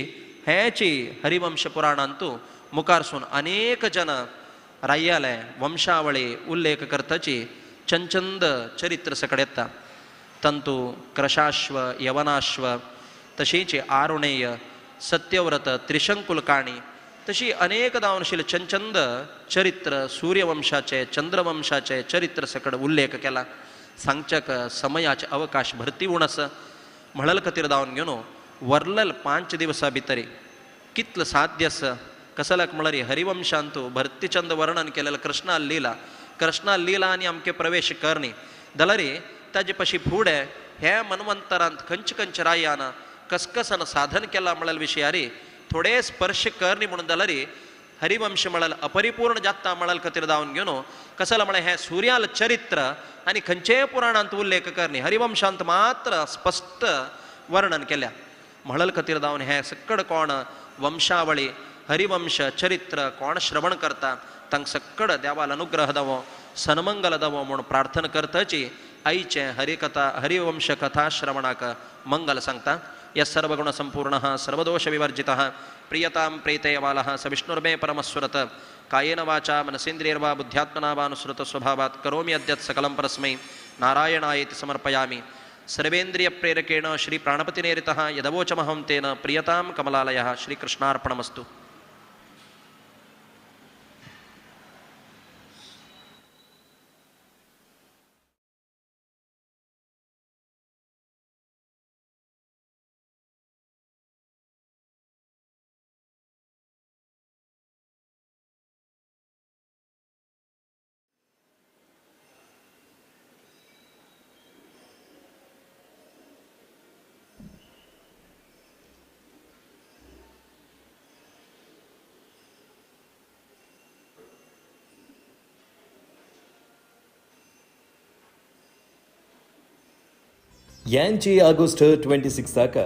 हेची हरिवंश पुराणांतू मुखारसून अनेक जन राय्याले वंशावळी उल्लेख करताची चंचंद चरित्र सकड येता. तंतू क्रशाश्व यवनाश्व तशींची आरुणेय सत्यव्रत त्रिशंकुल काणी तशी अनेक दावनशील चंचंद चरित्र सूर्यवंशाचे चंद्रवंशाचे चरित्र सकड उल्लेख केला. सांगच्याक समयाचे अवकाश भरती उण आसा म्हणल खातीर दावन घेवन वरलल 5 दिवसा भितरी कितलं साध्य आसा कसल्याक म्हळ्यार हरिवंशांतू भरतीचंद वर्णन केलेलं कृष्णा लीला, कृष्णा लीला आनी आमके प्रवेश करणी जाल्यार ताजे पशी फुडें हे मन्वंतरांत खंयचे खंयचे रायान कसकसान साधन केला म्हळ्यार विशयारी थोडे स्पर्श करणी म्हणून जाल्यार हरिवंश म्हळ्यार अपरिपूर्ण जाता म्हळ्यार खातीर दावन घेवन कसला म्हळ्यार हें सूर्याल चरित्र आनी खंयचेय पुराणांत उल्लेख करणी हरिवंशांत मात्र स्पश्ट वर्णन केल्या. म्हळ्यार खातीर दावन हें सकड कोण वंशावळी हरिवंश चरित्र कोण श्रवण करता तांकां सकड देवाल अनुग्रह दावो सन्मंगल दावो म्हूण प्रार्थना करताची आईचें हरिकथा हरिवंश कथा श्रवणाक मंगल सांगता. यः सर्वगुण संपूर्णः सर्वदोष विवर्जितः प्रियतां प्रीतेयवालः स विष्णुर्मे परमस्वरत कायेन वाचा मनसेन्द्रियर्वा बुद्ध्यात्मना वानुसृत स्वभावात् करोमि अद्यत् सकलं परस्मै नारायणायेति समर्पयामि. सर्वेन्द्रिय प्रेरकेण श्री प्राणपतिनेरितः यदवोचमहं तेन प्रियतां कमलालयः श्रीकृष्णार्पणमस्तु. यांची ऑगस्ट 26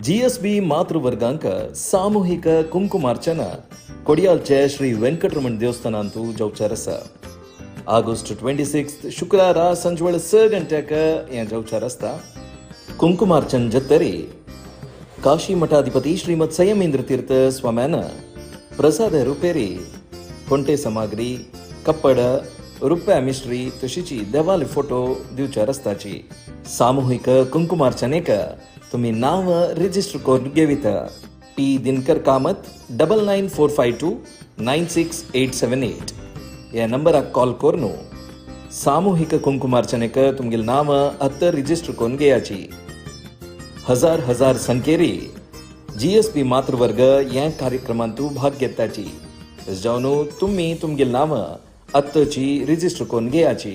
जीएसबी मातृवर्गांक सामूहिक कुंकुमार्चना ಕೊಡಿಯಾಲ್ಚೆ ಶ್ರೀ ವೆಂಕಟರಮಣ ದೇವಸ್ಥಾನ ಅಂತೂ ಜೌಚಾರಸ. ಆಗಸ್ಟ್ 26 ಶುಕ್ರಾರ ಸಂಜೆ 6 ಗಂಟೆಕ ಜೌಚಾರಸ್ತ ಕುಂಕುಮಾರ್ಚನ್ ಜತ್ತರಿ ಕಾಶಿ ಮಠಾಧಿಪತಿ ಶ್ರೀಮದ್ ಸಂಯಮೇಂದ್ರ ತೀರ್ಥ ಸ್ವಾಮ್ಯಾನ ಪ್ರಸಾದ ರೂಪೇರಿ ಹೊಂಟೆ ಸಾಮಗ್ರಿ ಕಪ್ಪಡ रुप्या मिश्री तशीची देवाले फोटो दिवच्या रस्ताची. सामूहिक कुंकुमार्चनेक तुम्ही नाव रजिस्टर करून घेवित. P Dinakar Kamath 9945 296878 या नंबराक कॉल करून सामूहिक कुंकुमार्चनेक तुमगेल नाव अत्त रजिस्टर करून घेयाची. हजार हजार संख्येरी जीएसपी मातृवर्ग या कार्यक्रमांतू भाग घेताची. जावन तुम्ही तुमगेल नाव अत्तची रिजिस्टर करून घेयाची.